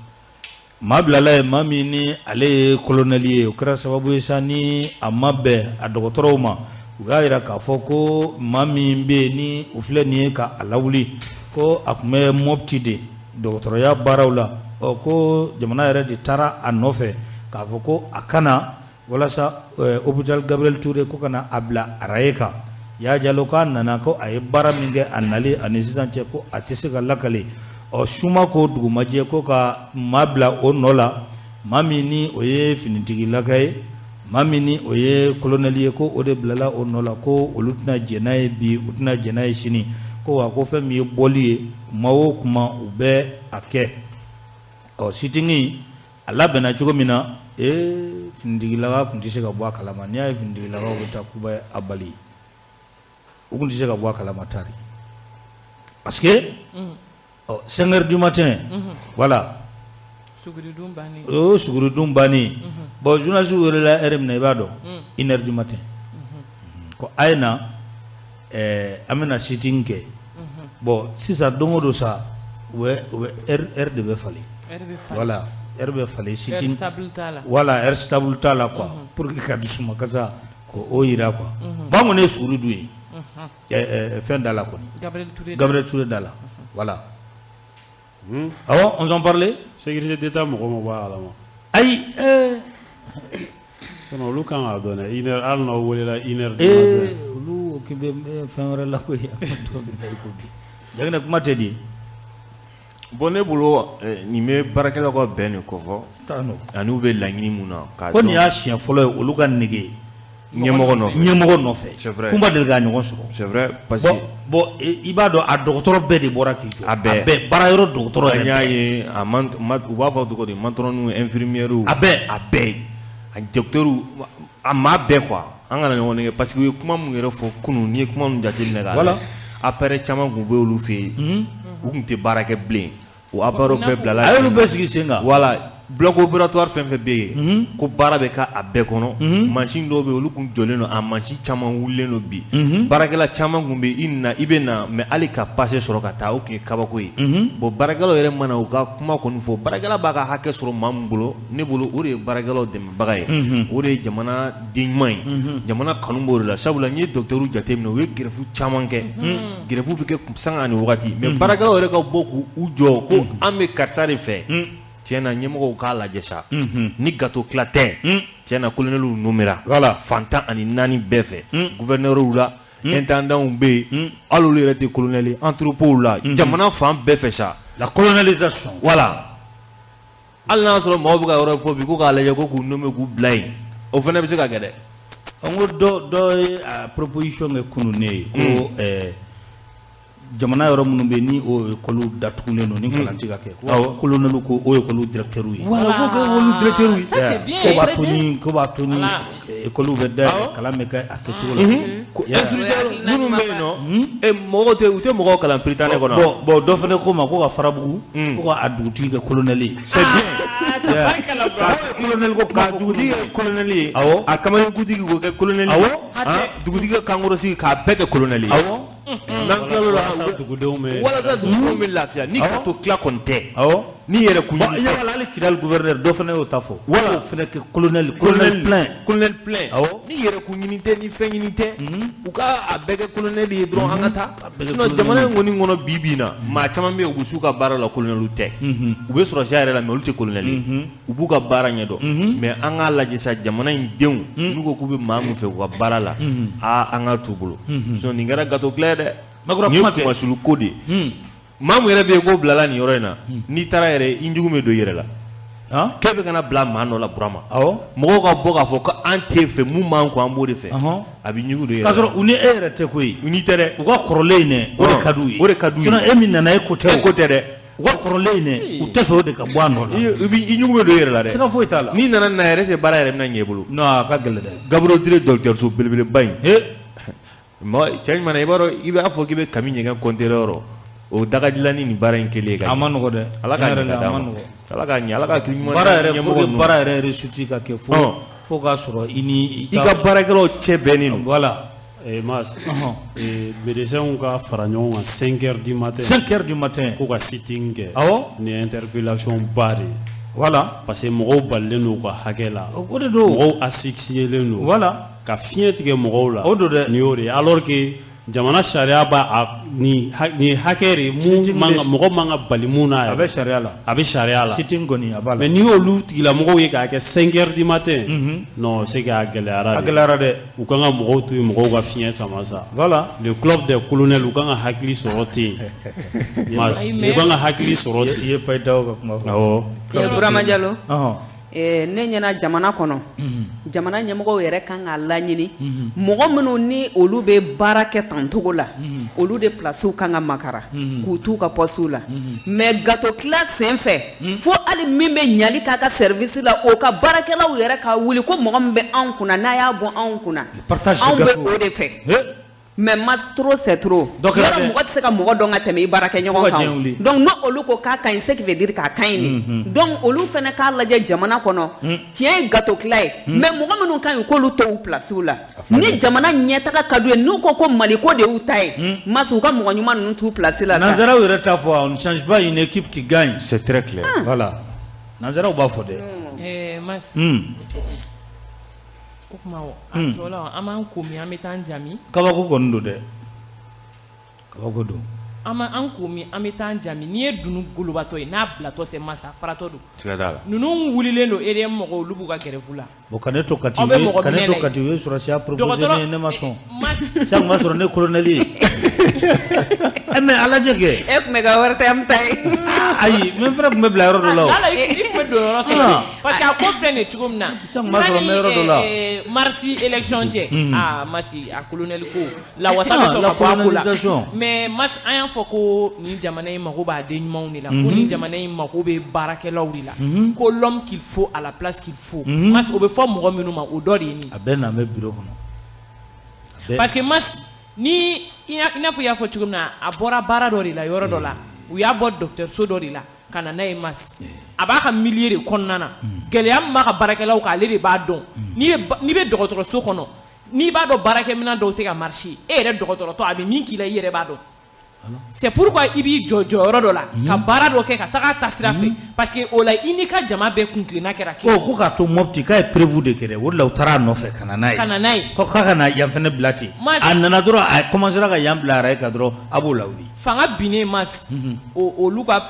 maa bilala ye maa min ni ale ye colonel ye, o kɛra sababu ye sa ni a ma bɛn a dɔgɔtɔrɔw ma. U y'a yira k'a fɔ ko maa min bɛ yen ni o filɛ nin ye ka a lawuli, ko a tun bɛ Mopti de dɔgɔtɔrɔya baaraw la. Ɔ, ko jamana yɛrɛ de taara a nɔfɛ k'a fɔ ko a kana walasa hôpital Gabriel Touré ko kana a bila araye kan. Ya Jalo k'a nana ko a ye baara min kɛ a nalen ani sisan cɛ ko a tɛ se ka lakale. Ɔ, suma ko dugumajɛ ko ka maa bila o nɔ la, maa min ni o ye finitigilaka ye, maa min ni o ye colonel ye, ko o de bilala o nɔ la, ko olu tɛna jɛn n'a ye bi, u tɛna jɛn n'a ye sini, ko wa ko fɛn min ye bɔli ye, kuma o kuma u bɛ a kɛ. Ɔ, sit-in a labɛnna cogo min na, finitigilaka tun tɛ se ka bɔ a kalama. N'i y'a ye finitigilakaw bɛ taa k'u bɛ a bali, u tun tɛ se ka bɔ a kalama tari, parce que 5 heures du matin, voilà, o sugurudun bannen. Bon, journaliste welela heure min na, i b'a dɔn, 1 heure du matin, ko a ye na, an bɛna sit-in kɛ. Bon, sisan don o don sa, u bɛ heure de bɛ falen. Voilà, heure bɛ falen sit-in. Voilà, heure stable t'a la quoi, pour que ka dusumakasa k'o yira quoi. Bon, an kɔni ye sugurudun ye fɛn da la kɔni, Gabriel Touré da la, voilà. Awɔ, on en parlait. Sécurité d'État mɔgɔ ma bɔ a kalama. Ayi. Sinon olu kan k'a dɔn dɛ, 1 heure hali n'aw welela 1 heure du matin. Olu occupé bɛ fɛn wɛrɛ la koyi. An bɛ don min na i ko bi. Jaginɛ, kuma tɛ di. Bon, ne bolo nin bɛ baarakɛlaw ka bɛn de kofɔ. Ani u bɛ laɲini mun na. Ko nin y'a siɲɛ fɔlɔ ye olu ka nege ɲɛmɔgɔ nɔfɛ. Ɲɛmɔgɔ nɔfɛ. C'est vrai. K'u ma deli k'a ɲɔgɔn sɔrɔ. C'est vrai, parce que bon, i b'a dɔn a dɔgɔtɔrɔ bɛɛ de bɔra k'i jɔ. A bɛɛ. Baara yɔrɔ dɔgɔtɔrɔ yɛrɛ. An y'a ye a man, u b'a fɔ cogo di, matronw, infirmières. A bɛɛ. A bɛɛ. A docteurs, a maa bɛɛ quoi. An kana ɲɔgɔn nɛgɛ parce que u ye kuma mun yɛrɛ fɔ kunun, n'i ye kuma mun jateminɛ k'a lajɛ. Voilà. Appareil caman tun bɛ olu fɛ yen. U tun tɛ baara kɛ bilen. O appareil bɛɛ bilala. A y'olu bɛɛ sigi sen kan. Voilà. Bloc opératoire fɛn fɛn bɛ yen, ko baara bɛ kɛ a bɛɛ kɔnɔ. Mansin dɔw bɛ yen, olu tun jɔlen don, a mansin caman wulilen don bi. Baarakɛla caman tun bɛ yen, i na i bɛ na, mais hali ka passe sɔrɔ ka taa, o tun ye kabako ye. Bon, baarakɛlaw yɛrɛ mana u ka kuma kɔni fɔ, baarakɛla b'a ka hakɛ sɔrɔ maa min bolo, ne bolo o de ye baarakɛlaw dɛmɛbaga ye, o de ye jamana den ɲuman ye, jamana kanu b'o de la. Sabula n'i ye docteur jateminɛ, u ye grève caman kɛ, grève bɛ kɛ sanga ani wagati, mais baarakɛlaw yɛrɛ ka bɔ k'u jɔ ko an bɛ karisa de fɛ. Tiɲɛ na, ɲɛmɔgɔw k'a lajɛ sa, ni gâteau tila tɛ, tiɲɛ na, colonelw nommera. Voilà. Fan 14 bɛɛ fɛ, gouverneurs la, intendants bɛ yen, hali olu yɛrɛ tɛ colonel ye, entrepôts la, jamana fan bɛɛ fɛ sa. La colonisation. Voilà. Hali n'a sɔrɔ maaw bɛ ka yɔrɔ fɔ bi ko k'a lajɛ ko k'u nommer k'u bila yen, o fana bɛ se ka kɛ dɛ. An ko dɔ ye a proposition kɛ kunun ne ye ko jamana yɔrɔ minnu bɛ yen ni o école datugulen don ni kalan tɛ ka kɛ, ko colonel ko o école directeur ye. Voilà, ko k'o olu directeur ye. Ça c'est bien. Ko b'a to ni école bɛ dayɛlɛ, kalan bɛ kɛ a kɛcogo la. Ko instructeur minnu bɛ yen nɔ, mɔgɔw tɛ, u tɛ mɔgɔw kalan Prytanée kɔnɔ. Bon, dɔ fana ko ma ko ka Farabugu, ko ka a dugutigi kɛ colonel ye. C'est bien. Colonel ko ka dugutigi kɛ colonel ye. Awɔ. A kamalenkutigi k'o kɛ colonel ye. Awɔ. Dugutigi ka kankɔrɔsigi k'a bɛɛ kɛ colonel ye. Awɔ. N'an tilal'o la, walasa dugudenw bɛ lafiya ni gâteau tila kɔni tɛ. Awɔ. Ni yɛrɛ kun. Bon, i ɲɛ b'a la hali Kidali gouverneur dɔ fana y'o ta fɔ. Voilà. O fana kɛ colonel plein. Colonel plein. Awɔ. Ni yɛrɛ kun ɲini tɛ, ni fɛn ɲini tɛ. U ka a bɛɛ kɛ colonel ye dɔrɔn an ka taa. Sinon jamana in kɔni kɔnɔ bi bi in na, maa caman bɛ yen u bɛ s'u ka baara la colonel tɛ. U bɛ sɔrɔsiya yɛrɛ la mais olu tɛ colonel ye. U b'u ka baara ɲɛdɔn. Mais an k'a lajɛ sa jamana in denw n'u ko k'u bɛ maa min fɛ u ka baara la, aa an k'a t'u bolo. Sinon nin kɛra gâteau tila ye dɛ. Makura Nin ye kuma tɛ. kumasulu ko de ye. Maa min yɛrɛ bɛ yen k'o bilala nin yɔrɔ in na, n'i taara yɛrɛ i jugu bɛ don i yɛrɛ la. K'e bɛ kana bila maa nɔ la Burama. Awɔ. Mɔgɔw ka bɔ k'a fɔ ko an t'e fɛ, mun b'an kun an b'o de fɛ. A bɛ ɲugu don i yɛrɛ la. K'a sɔrɔ u ni e yɛrɛ tɛ koyi. U n'i tɛ dɛ. U ka kɔrɔlen in dɛ, o de ka d'u ye. O de ka d'u ye. Sinon e min nana e ko tɛ o. E ko tɛ dɛ. U ka kɔrɔlen in dɛ, u tɛ fɛ o de ka bɔ a nɔ la. I ɲugu bɛ don i yɛrɛ la dɛ. Siga foyi t'a la. N'i nana na yɛrɛ, est-ce que baara yɛrɛ bɛna ɲɛ i bolo? Non, a ka gɛlɛn dɛ. Gabriel Touré dɔgɔtɔrɔso belebeleba in. He. Mɔgɔ cɛ ɲuman na, i b'a dɔn i b'a fɔ k'i bɛ kami ɲɛgɛn compteur yɔrɔ. O dagadilanni ni baara in kɛlen ka A ma nɔgɔ dɛ. Ala k'a ɲɛ ka d'a ma. nɔgɔ. Ala k'a ɲɛ, Ala ka hakili ɲuman Baara di yɛrɛ, pour ɲɛmɔgɔ que ninnu. baara yɛrɛ réussite ka kɛ fo k'a sɔrɔ i ni i ka baarakɛlaw cɛ bɛnnen don. Voilà. Mas, médecins ka fara ɲɔgɔn kan 5 heures du matin. 5 heures du matin. Ko ka sitting kɛ. Awɔ. Nin ye interpellation ba de ye. Voilà. Parce que mɔgɔw balilen don u ka hakɛ la. O de don. Mɔgɔw asphyxiélen don. Voilà. Ka fiɲɛ tigɛ mɔgɔw la. O don dɛ. Nin y'o de ye. Alors que jamana sariya b'a a nin hakɛ de mun man ka mɔgɔ man ka bali mun na yɛrɛ. A bɛ sariya la. A bɛ sariya la. Sitting kɔni a b'a la. Mais n'i y'olu tigilamɔgɔw ye k'a kɛ 5 heures du matin. Non, c'est que a gɛlɛyara A de. gɛlɛyara dɛ. U kan ka mɔgɔw to yen, mɔgɔw ka fiɲɛ sama sa. Voilà. Le club des colonels, u kan ka hakili sɔrɔ ten. Mas, u kan ka hakili sɔrɔ ten. I ye Payitaw ka kuma fɔ. Awɔ. Burama Jalo. Ɔhɔn. Ne ɲɛna jamana kɔnɔ, jamana ɲɛmɔgɔw yɛrɛ kan k'a laɲini mɔgɔ minnu ni olu bɛ baara kɛ tancogo la, olu de placew kan ka makara k'u t'u ka postew la. Mais gâteau tila sen fɛ, fo hali min bɛ ɲali k'a ka service la, o ka baarakɛlaw yɛrɛ ka wuli ko mɔgɔ min bɛ anw kunna n'a y'a bɔ anw kunna, anw bɛ o de fɛ. Mais mas, trop c'est trop. Yɔrɔ mɔgɔ tɛ se ka mɔgɔ dɔn ka tɛmɛ i baarakɛɲɔgɔn kan. Donc n'olu ko k'a ka ɲi, ce qui veut dire k'a ka ɲi de. Donc olu fana k'a lajɛ jamana kɔnɔ, tiɲɛ ye gâteau tila ye, mais mɔgɔ minnu ka ɲi k'olu to u place la. Ni jamana ɲɛtaga ka d'u ye, n'u ko ko Mali ko de y'u ta ye, mas, u ka mɔgɔ ɲuman ninnu t'u place la. Nanzaraw yɛrɛ t'a fɔ, on ne change pas une équipe qui gagne. C'est très clair. Voilà. Nanzaraw b'a fɔ dɛ. Mas. O kuma a tɔ la, an b'an ko min, an bɛ taa an jami. Kabako kɔni don dɛ. Kabako don. An b'an ko min, an bɛ taa an jami. N'i ye dunu golobatɔ ye, n'a bilatɔ tɛ masa, faratɔ don. Siga t'a la. Ninnu wulilen don EDM mɔgɔw, olu b'u ka grève la. Bon, ka ne to Kati, ka ne to Kati, u ye sɔrɔsiya proposé ne ye, ne ma sɔn. San kun b'a sɔrɔ ne colonel ye. Mais a lajɛ kɛ. E tun bɛ ka wari ta ye. Ayi, n fana tun bɛ bila yɔrɔ dɔ la o. Ala, i tun bɛ don yɔrɔ sɔrɔ. Parce que a ko filɛ nin ye cogo min na. San kun b'a sɔrɔ n bɛ yɔrɔ dɔ la. Marsi élection cɛ. Aa Masi, a colonel ko. La wasa bɛ sɔrɔ ka bɔ a ko la. Mais Masi, an y'a fɔ ko nin jamana in mago b'a den ɲumanw de la. Ko nin jamana in mago bɛ baarakɛlaw de la. Ko l'homme qu'il faut à la place qu'il faut. Masi, o bɛ fɔ mɔgɔ minnu ma, o dɔ de ye nin. A bɛɛ na bɛ bureau kɔnɔ. Parce que Masi, ni i n'a fɔ i y'a fɔ cogo min na, a bɔra baara dɔ de la yɔrɔ dɔ la, u y'a bɔ dɔgɔtɔrɔso dɔ de la ka na n'a ye Masi. A b'a ka milieu de kɔnɔna na, gɛlɛya min b'a ka baarakɛlaw kan, ale de b'a dɔn. N'i bɛ dɔgɔtɔrɔso kɔnɔ, n'i b'a dɔn baarakɛminɛn dɔw tɛ ka marcher, e yɛrɛ dɔgɔtɔrɔtɔ a bɛ min k'i la, i yɛrɛ b'a dɔn. C'est pourquoi i b'i jɔ jɔyɔrɔ dɔ la ka baara dɔ kɛ ka taga ta sira fɛ, parce que o la i n'i ka jama bɛɛ kun tilenna kɛra kelen. Ko k'a to Mopti k'a ye prévu de kɛ dɛ, o de la u taara a nɔfɛ ka na n'a ye. Ka na n'a ye. Ko k'a ka na yan fana bila ten. A nana dɔrɔn, a commencera ka yan bila araye kan dɔrɔn, a b'o lawuli. Fanga binnen Mas, olu ka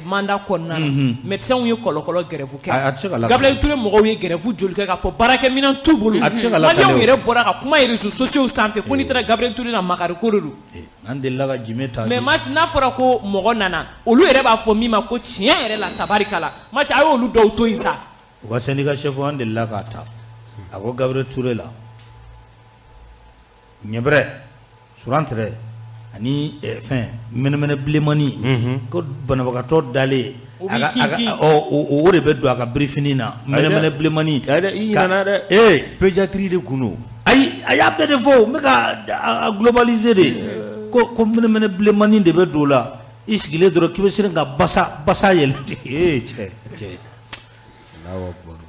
mandat kɔnɔna na, médecins ye kɔlɔkɔlɔ grève kɛ. Gabriel Touré mɔgɔw ye grève joli kɛ k'a fɔ baarakɛminɛn t'u bolo. Maliyɛnw yɛrɛ bɔra ka kuma réseaux sociaux sanfɛ ko n'i taara Gabriel Touré la, makari ko de don. An delila ka Jime ta. Mais Mas, n'a fɔra ko mɔgɔ nana, olu yɛrɛ b'a fɔ min ma ko tiɲɛ yɛrɛ la tabarikala. Mas, a y'olu dɔw to yen sa. U ka syndicat chef, an delila k'a ta. A ko Gabriel Touré la, ɲɛbrɛ, surantɛrɛ ani fɛn mɛnɛmɛnɛ bilenmani, ko banabagatɔ dalen o de bɛ don a ka birifini na, mɛnɛmɛnɛ bilenmani. I ɲinɛna dɛ. Ee, pédiatrie de kun don. Ayi, a y'a bɛɛ de fɔ, n bɛ ka a globaliser de. Ko mɛnɛmɛnɛ bilenmani de bɛ don o la, i sigilen dɔrɔn k'i bɛ siran ka basa yɛlɛ. Ee cɛ cɛ. Alahu akibaru.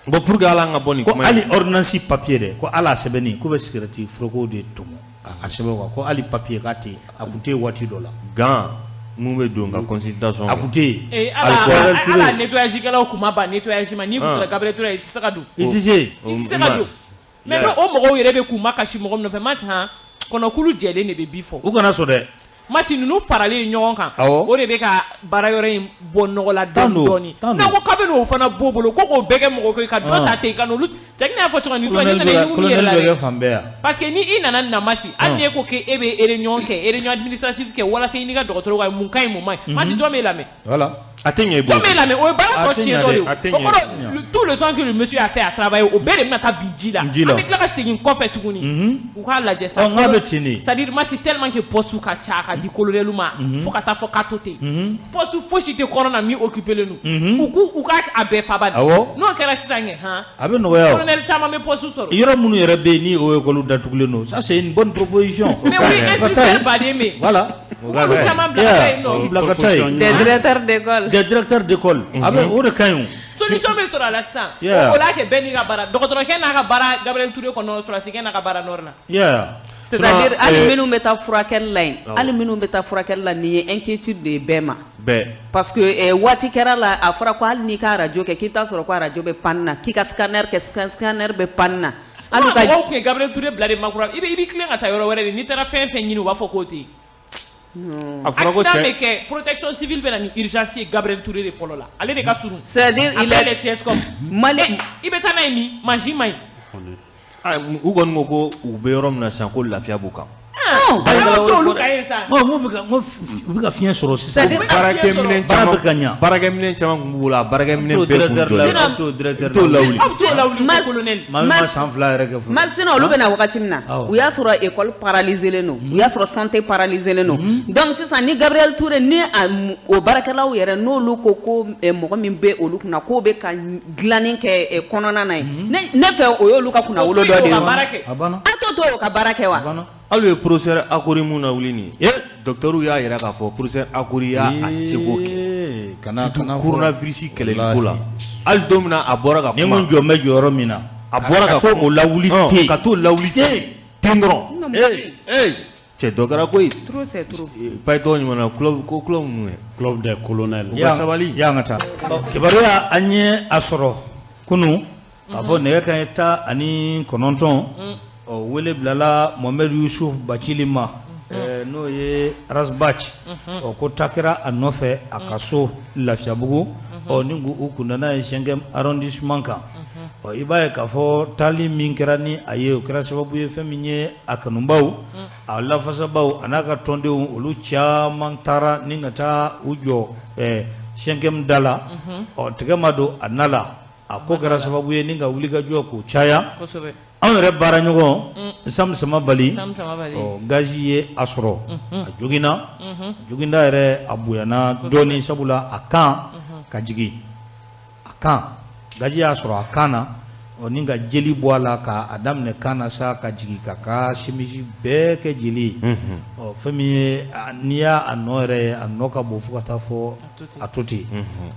Bon, pour que ala an ka bɔ nin kuma in. Ko hali ordonnance papier dɛ, ko ala sɛbɛnni k'u bɛ cigarette foroko de tɔmɔ. A sɛbɛn quoi, ko hali papier k'a tɛ yen, a tun tɛ yen waati dɔ la. Gant mun bɛ don ka consultation a tun tɛ yen. Ala nettoyage kɛlaw kun ma ban nettoyage ma, n'i kun taara Gabriel Touré i tɛ se ka don. I tɛ se. I tɛ se ka don. Mais o mɔgɔw yɛrɛ bɛ k'u makasi mɔgɔ min nɔfɛ, Mati han, kɔnɔkulu jɛlen de bɛ bi fɔ. U kana sɔn dɛ. Mati ninnu faralen ɲɔgɔn kan, o de bɛ ka baara yɔrɔ in bɔ nɔgɔ la dɔɔni dɔɔni. N'a ko k'a bɛ n'o fana bɔ bolo, ko k'o bɛɛ kɛ mɔgɔ ko ka dɔ ta ten ka n'olu cɛ y'a fɔ cogo min na, ni nana i yɛrɛ la dɛ. Parce que ni i nana na Masi, hali n'e ko k'e bɛ réunion kɛ, réunion administrative kɛ walasa i n'i ka dɔgɔtɔrɔ ka mun ka ɲi mun man ɲi, Masi jɔn b'e lamɛn? Voilà. A tɛ ɲɛ i bolo. Jɔn b'e lamɛn? O ye baara tɔ tiɲɛtɔ de ye. O kɔrɔ tout le temps que le monsieur a fait à travailler, o bɛɛ de bɛna taa bin ji la. An bɛ tila ka segin kɔfɛ tuguni. U k'a lajɛ sa. Ɔ n k'a bɛ ten de. C'est à dire Masi tellement que poste ka ca ka di colonel ma, fo ka taa fɔ k'a to ten. Poste fosi tɛ kɔnɔ na min occupé len don. U k'a a bɛɛ fa bani. Awɔ. N'o kɛra sisan kɛ han. A bɛ nɔgɔya o. Colonel caman bɛ poste sɔrɔ. Yɔrɔ minnu yɛrɛ bɛ yen ni o école datugulen don, ça c'est une bonne proposition. Mais oui, instructeur baden bɛ yen. Voilà. Olu caman bila ka taa yen nɔ. Bila ka taa yen. Des directeurs d'école. Des directeurs d'école. A bɛ o de ka ɲi o. Solution bɛ sɔrɔ a la sisan. O la kɛ bɛɛ n'i ka baara, dɔgɔtɔrɔkɛ n'a ka baara Gabriel Touré kɔnɔ, sɔrɔdasikɛ n'a ka baara nord la. C'est-à-dire hali minnu bɛ taa furakɛli la yen, hali minnu bɛ taa furakɛli la, nin ye inquiétude de ye bɛɛ ma. Bɛɛ. Parce que waati kɛra la, a fɔra ko hali n'i ka radio kɛ, k'i bɛ taa sɔrɔ ko radio bɛ panne na, k'i ka scanner kɛ, scanner bɛ panne na. Hali ka mɔgɔw tun ye Gabriel Touré bila de makura, i bɛ tilen ka taa yɔrɔ wɛrɛ de, n'i taara fɛn fɛn ɲini u b'a fɔ k'o tɛ yen. Accident bɛ kɛ, protection civile bɛ na ni urgence ye Gabriel Touré de fɔlɔ la, ale de ka surun. C'est-à-dire il est les CSCOM. Mali i bɛ taa n'a ye min, mansin man ɲi. U kɔni ko ko u bɛ yɔrɔ min na sisan ko lafiya b'u kan. U bɛ ka fiɲɛ sɔrɔ sisan. Baarakɛminɛn caman bɛ ka ɲa. Baarakɛminɛn caman tun b'u bolo, a baarakɛminɛn bɛɛ tun jɔlen. T'o lawuli. Maa min ma san 2 yɛrɛ kɛ fɔlɔ. Sinon olu bɛ na wagati min na, u y'a sɔrɔ école paralysée len don, u y'a sɔrɔ santé paralysée len don. Donc sisan ni Gabriel Touré ni o baarakɛlaw yɛrɛ n'olu ko ko mɔgɔ min bɛ olu kunna k'o bɛ ka dilanni kɛ kɔnɔna na yen, ne fɛ o y'olu ka kunnawolo dɔ de ye. A banna. A t'o to o ka baara kɛ wa? Hali ye professeur Akori mun na wuli nin ye, docteur y'a jira k'a fɔ professeur Akori y'a seko kɛ surtout coronavirus kɛlɛli ko la. Hali don min na a bɔra ka kuma, ni mun jɔ bɛ jɔyɔrɔ min na, a bɔra ka t'o lawuli ten, ka t'o lawuli ten dɔrɔn. Cɛ dɔ kɛra koyi. Trop c'est trop. Paye tɔgɔ ɲuman na club ko club ninnu ye. Club des colonels. U ka sabali. Y'an ka taa. Kibaruya an ye a sɔrɔ kunun k'a fɔ nɛgɛ kanɲɛ 19. Ɔ wele bilala Mohamed Yusuf Bacili ma, n'o ye Rasbath, ɔ ko ta kɛra a nɔfɛ a ka so Lafiyabugu, ɔ ni u kun nana ye 5e arrondissement kan. Ɔ i b'a ye k'a fɔ taali min kɛra ni a ye, o kɛra sababu ye fɛn min ye a kanubaw, a lafasabaw a n'a ka tɔndenw olu caman taara ni ka taa u jɔ 5e da la. Ɔ tɛgɛ ma don a na la, a ko kɛra sababu ye ni ka wulikajɔ k'o caya. Anw yɛrɛ baara ɲɔgɔn Sam Samabali, gazi ye a sɔrɔ, a joginna, joginda yɛrɛ a bonyana dɔɔni, sabula a kan ka jigin, a kan gazi y'a sɔrɔ a kan na, ɔ ni ka jeli bɔ a la k'a daminɛ kan na sa ka jigin ka simisi bɛɛ kɛ jeli ye. Ɔ fɛn min ye n'i y'a nɔ yɛrɛ ye, a nɔ ka bon fo ka taa fɔ a to ten.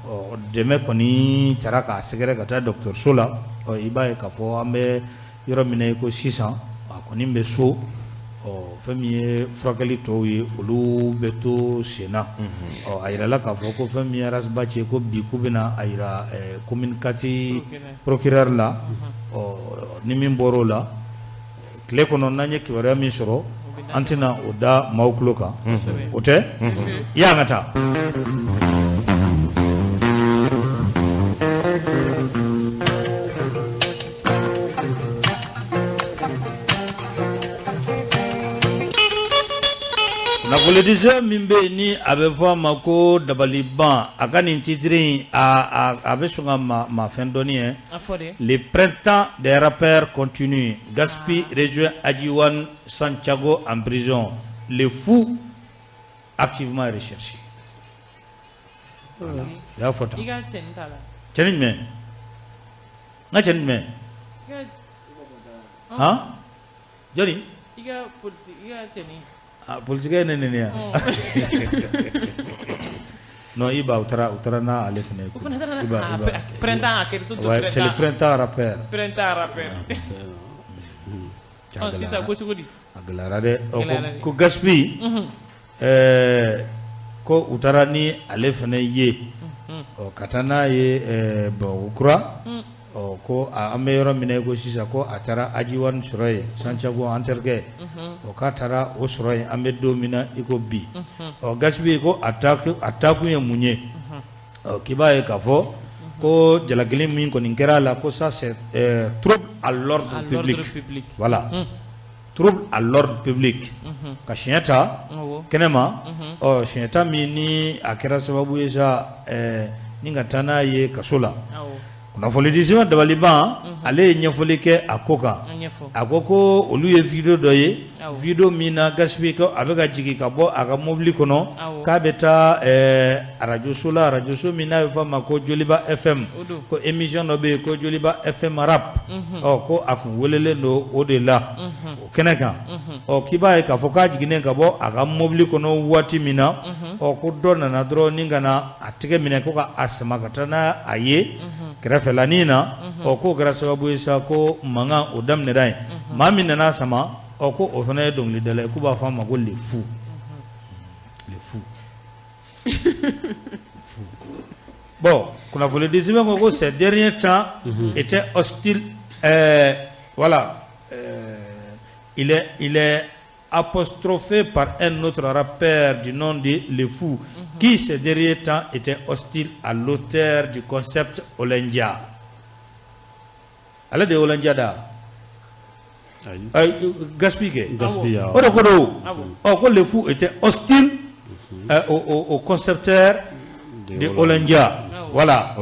Ɔ dɛmɛ kɔni taara k'a sɛgɛrɛ ka taa dɔgɔtɔrɔso la. Ɔ i b'a ye k'a fɔ an bɛ yɔrɔ min na i ko sisan a kɔni bɛ so. Ɔ fɛn min ye furakɛli tɔw ye, olu bɛ to sen na. Ɔ a yirala k'a fɔ ko fɛn min ye Rasbath ye, ko bi k'u bɛna a yira commune 4 procureur la. Ɔ ni min bɔr'o la, tile kɔnɔ n'an ye kibaruya min sɔrɔ, an tɛna o da maaw tulo kan. O tɛ? I y'an ka taa. Kunnafonidise min bɛ yen ni a bɛ fɔ a ma ko dabaliban, a ka nin titre in a bɛ sɔn ka maa fɛn dɔɔni ye. Le printemps des rappeurs continue. Gaspi rejoint Adjiwan Santiago en prison. Le fou activement recherché. Voilà. I y'a fɔ tan. Cɛnin jumɛn? N ka cɛnin jumɛn? Han? Jɔnni? Ah, politique ye ne nɛni yan. Non, Iba, u taara n'ale fana ye. Iba. Printemps a kɛra tout. Ouais, c'est le printemps rappeur. Printemps rappeur. Ɔ sisan ko cogo di? A gɛlɛyara dɛ. Ko Gaspi ko u taara ni ale fana ye, ɔ ka taa n'a ye Bamakɔ kura, ɔ ko an bɛ yɔrɔ min na i ko sisan ko a taara Ajiwani sɔrɔ yen, Santiago an terikɛ, ɔ k'a taara o sɔrɔ yen an bɛ don min na i ko bi. Ɔ Gaspi ko a taakun ye mun ye? Ɔ k'i b'a ye k'a fɔ ko jalakili min kɔni kɛra a la, ko ça c'est trouble à l'ordre public. Voilà, trouble à l'ordre public, ka siɲɛ ta kɛnɛma. Ɔ siɲɛ ta min ni a kɛra sababu ye sa ni ka taa n'a ye kaso la. Kunnafonidi sɛbɛn Dabaliban, ale ye ɲɛfɔli kɛ a ko kan. A ko ko olu ye vidéo dɔ ye, vidéo min na Gaspi ko a bɛ ka jigin ka bɔ a ka mobili kɔnɔ k'a bɛ taa arajoso la, arajoso min n'a bɛ fɔ a ma ko Joliba FM, ko émission dɔ bɛ yen ko Joliba FM rap. Ɔ ko a kun welelen don o de la o kɛnɛ kan. Ɔ k'i b'a ye k'a fɔ k'a jiginnen ka bɔ a ka mobili kɔnɔ waati min na, ɔ ko dɔ nana dɔrɔn ni ka na a tɛgɛ minɛ ko ka a sama ka taa n'a a ye kɛrɛfɛlanin na. Ɔ k'o kɛra sababu ye sa ko mankan o daminɛra yen. Maa min nana sama, ɔ ko o fana ye dɔnkilidala ye, k'u b'a fɔ a ma ko Le Fou. Le Fou. Fou. Bon, kunnafonidi sɛbɛn ko ces derniers temps était hostile, voilà, il est apostrophé par un autre rappeur du nom de Le Fou, qui ces derniers temps était hostile à l'auteur du concept Olendia. Ale de Olendia da. Gaspi ke. Gaspi. O de ko don. Ɔ ko Le Fou était hostile au concepteur de Olendia. Voilà.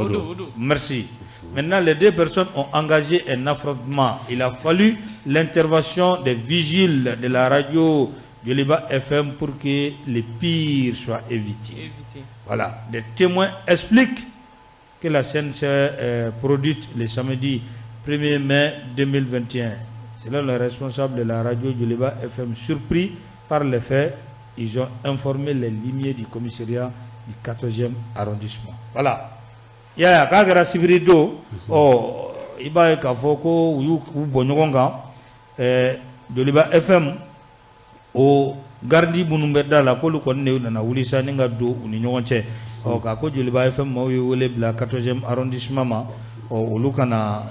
Merci. Maintenant, les deux personnes ont engagé un affrontement. Il a fallu l'intervention des vigiles de la radio Joliba FM pour que le pire soit évité. Voilà. Des témoins expliquent que la scène s'est produite le samedi 1er mai 2021. Selon le responsable de la radio Joliba FM, surpris par les faits, ils ont informé les limiers du commissariat du 14e arrondissement. Voilà. Ya k'a kɛra sibiri don, ɔ i b'a ye k'a fɔ ko u y'u bɔ ɲɔgɔn kan. Joliba FM o garidi minnu bɛ da la, k'olu kɔni de nana wuli sa ni ka don u ni ɲɔgɔn cɛ. Ɔ k'a ko Joliba FM maaw ye wele bila 14e arrondissement ma, ɔ olu kana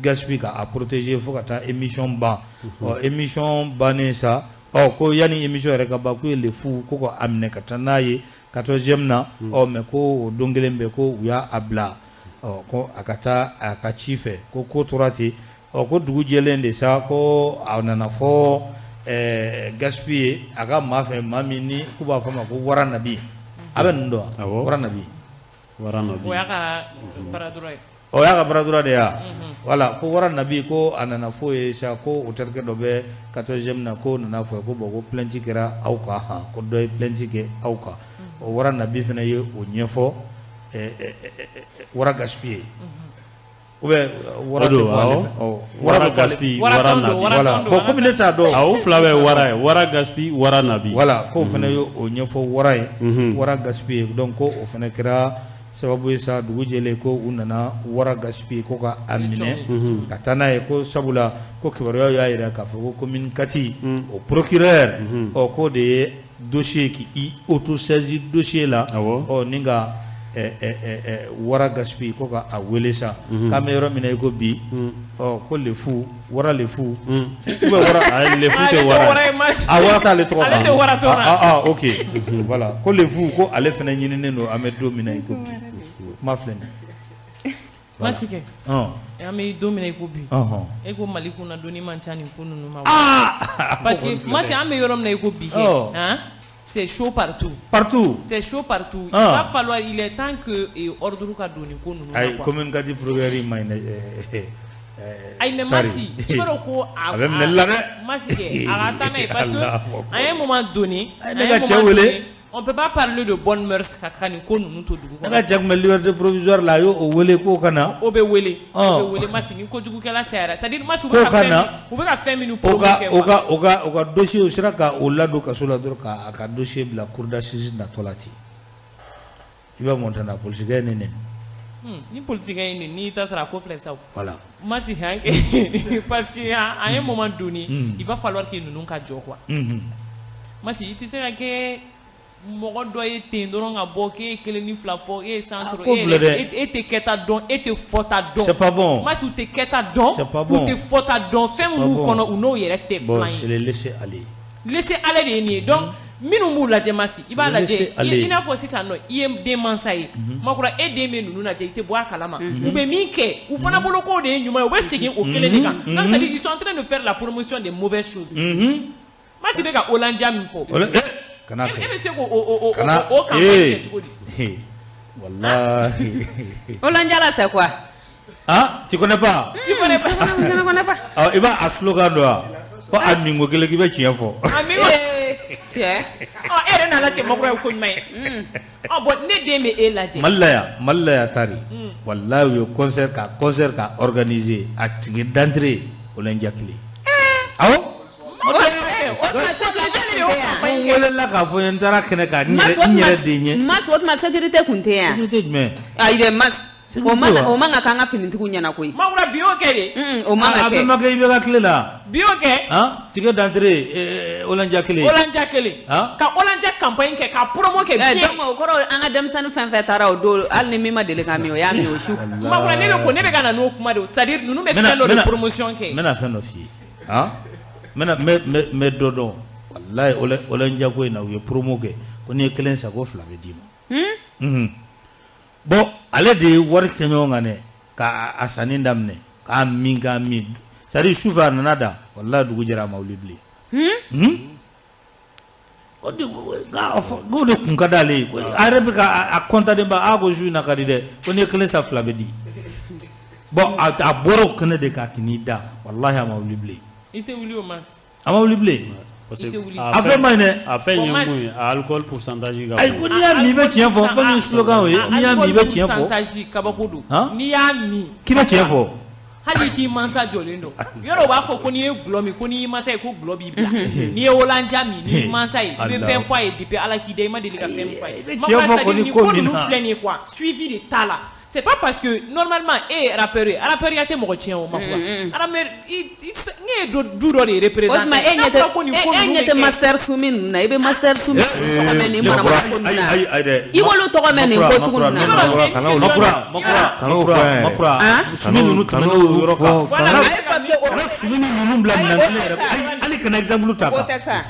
Gaspi ka a protéger fo ka taa émission ban. Ɔ émission bannen sa, ɔ ko yanni émission yɛrɛ ka ban, k'u ye Le Fou ko ka a minɛ ka taa n'a ye 14e na. Ɔ mais ko o don kelen bɛɛ ko u y'a bila, ɔ ko a ka taa a ka ci fɛ, ko tora ten. Ɔ ko dugu jɛlen de sa, ko a nana fɔ Gaspi ye a ka maa fɛ, maa min ni k'u b'a fɔ a ma ko Wara Nabi. A bɛ ninnu dɔn wa? Wara Nabi. Wara Nabi. O y'a ka baara ye. O y'a ka baara de ya. Voilà, ko Wara Nabi ko a nana fɔ ye sa ko o terikɛ dɔ bɛ 14e na, ko nana fɔ ko bon ko plainte kɛra aw kan, han ko dɔ ye plainte kɛ aw kan. O Wara Nabi fana ye o ɲɛfɔ Wara Gaspi ye. Ou bien Wara tɛ fɔ ale fɛ. Wara Gaspi, Wara Nabi. Voilà, bon komi ne t'a dɔn. Awɔ, fila bɛɛ ye Wara ye. Wara Gaspi, Wara Nabi. Voilà, k'o fana ye o ɲɛfɔ Wara ye. Wara Gaspi ye, donc ko o fana kɛra sababu ye sa dugu jɛlen ko u nana Wara Gaspi ko ka a minɛ ka taa n'a ye, ko sabula ko kibaruyaw y'a jira k'a fɔ ko commune 4 o procureur, ɔ k'o de ye dossier k'i auto-saisi dossier la, ɔ ni ka Wara Gaspi ko ka a wele sa k'an bɛ yɔrɔ min na i ko bi. Ɔ ko Le Fou, Wara Le Fou, ou bien Wara, ayi Le Fou tɛ Wara ye, a Wara t'ale tɔgɔ kan, ale tɛ Wara tɔgɔ kan. Ah ok, voilà, ko Le Fou ko ale fana ɲininen don an bɛ don min na i ko bi. Kuma filɛ nin ye. Masikɛ, an bɛ don min na i ko bi, e ko Mali kunna donni man ca nin ko ninnu ma. Parce que Masi, an bɛ yɔrɔ min na i ko bi kɛ, han. C'est chaud partout. Partout. C'est chaud partout. Il va falloir, il est temps que ordre ka don nin ko ninnu na. Ayi, commune 4 procureur ma ɲi Ayi mais Masi, i b'a dɔn ko a bɛ minɛli la dɛ. Masi kɛ, a ka taa n'a ye parce que à un moment donné, ne ka cɛ wele. On peut pas parler de bonnes mœurs ka nin ko ninnu to dugu kɔnɔ. Ne ka cɛ tun bɛ liberté provisoire la, a y'o wele k'o ka na. O bɛ wele. O bɛ wele Masi, ni kojugukɛla cayara, c'est à dire Masi u bɛ ka fɛn minnu provoquer. O ka dossier u sera ka o ladon kaso la dɔrɔn k'a ka dossier bila cour d'assises natɔ la ten. I bɛ Montana polisikɛ ye ne nɛni. Ni politique in n'i ta sara ko filɛ sa voilà Masi parce que à un moment donné il va falloir que ninnu ka jɔ quoi. Masi i tɛ se ka kɛ mɔgɔ dɔ ye ten dɔrɔn ka bɔ k'e ye kelen ni fila fɔ e ye san sɔrɔ e tɛ kɛta dɔn e tɛ fɔta dɔn. C'est pas bon. Masi u tɛ kɛta dɔn. C'est pas bon. U tɛ fɔta dɔn fɛn min b'u kɔnɔ u n'o yɛrɛ tɛ filan ye. Bon c'est le laisser aller. Laisser aller de ye nin ye donc minnu b'u lajɛ Masi i b'a lajɛ i n'a fɔ sisan nɔ i ye denmansa ye Makura e den bɛ ninnu lajɛ i tɛ bɔ a kalama u bɛ min kɛ u fana bolo k'o de ye ɲuman ye u bɛ segin o kelen de kan donc c'est à dire ils sont en train de faire la promotion des mauvaises choses. Masi bɛ ka Olandia min fɔ. Kana kɛ e bɛ se k'o o campagne kɛ cogo di? Wallahi. Olandia là c'est quoi? Ah, tu connais pas? Tu connais pas? Je ne connais pas. Ah, i b'a a slogan dɔn wa? Ko a minko kelen k'i bɛ tiɲɛ fɔ. A minko tiɲɛ. Ɔ e yɛrɛ nana cɛ Makura ye ko ɲuman ye. Ɔ bon ne den bɛ e lajɛ. Mali la yan, Mali la yan tari. Wallahi u ye concert ka organiser a ticket d'entrée Olandia kelen. Awɔ. N welela k'a fɔ n taara kɛnɛ kan n yɛrɛ de ɲɛ. Mas o tuma sécurité kun tɛ yan. Sécurité jumɛn? Ayi dɛ Mas o man ka k'an ka finitigiw ɲɛna koyi. Makura bi y'o kɛ de. O man ka kɛ. A bɛɛ ma kɛ IBK tile la. Bi y'o kɛ. Han ticket d'entrée Olandia kelen. Olandia kelen. Ka Olandia campagne kɛ ka promo kɛ bien. Donc o kɔrɔ an ka denmisɛnnin fɛn fɛn taara o don hali ni min ma deli ka min o y'a min o su. Makura ne bɛ ko ne bɛ ka na n'o kuma de ye c'est à dire ninnu bɛ fɛn dɔ de promotion kɛ. N bɛna fɛn dɔ f'i ye han n bɛ dɔ dɔn. Wallahi Olandia ko in na u ye promo kɛ ko n'i ye kelen san ko fila bɛ d'i ma. Bon ale de ye wari kɛ ɲɔgɔn kan dɛ k'a sanni daminɛ k'a min c'est à dire sufɛ a nana da wallahi dugu jɛra a ma wuli bilen. O de k'o de kun ka d'ale ye a yɛrɛ bɛ ka a kɔntaden ba a ko su in na ka di dɛ ko n'i ye kelen san fila bɛ di. Bon a bɔra o kɛnɛ de kan k'i da wallahi a ma wuli bilen. I tɛ wuli o Mas. A ma wuli bilen. Parce que a fɛn ma ɲi dɛ. A fɛn ye mun ye a alcool pourcentage ka bon. Ayi ko n'i y'a min i bɛ tiɲɛ fɔ fɛn min slogan o ye n'i y'a min i bɛ tiɲɛ fɔ. Pourcentage kabako don. N'i y'a min. K'i bɛ tiɲɛ fɔ. Hali k'i mansa jɔlen don yɔrɔ u b'a fɔ ko n'i ye gulɔ min ko n'i y'i mansa ye ko gulɔ b'i bila n'i ye Olandia min n'i mansa ye i bɛ fɛn fɔ a ye depuis Ala k'i da i ma deli ka fɛn min fɔ a ye. I bɛ tiɲɛ fɔ kɔni ko min na. Ko ninnu filɛ nin ye quoi suivi de t'a la. C'est pas parce que normalement e ye rappeur ye rappeur ya tɛ mɔgɔ tiɲɛ o Makura. Rappeur i ne ye du dɔ de représenter. O tuma e ɲɛ tɛ Master Sumi ninnu na i bɛ Master Sumi tɔgɔ mɛn nin manamana ko ninnu na. I b'olu tɔgɔ mɛn nin ko sugu ninnu na. Makura Sumi ninnu tɛmɛn'o yɔrɔ kan. Kana Sumi ninnu bila minɛn kelen yɛrɛ hali kana exemple ta kan. O tɛ sa.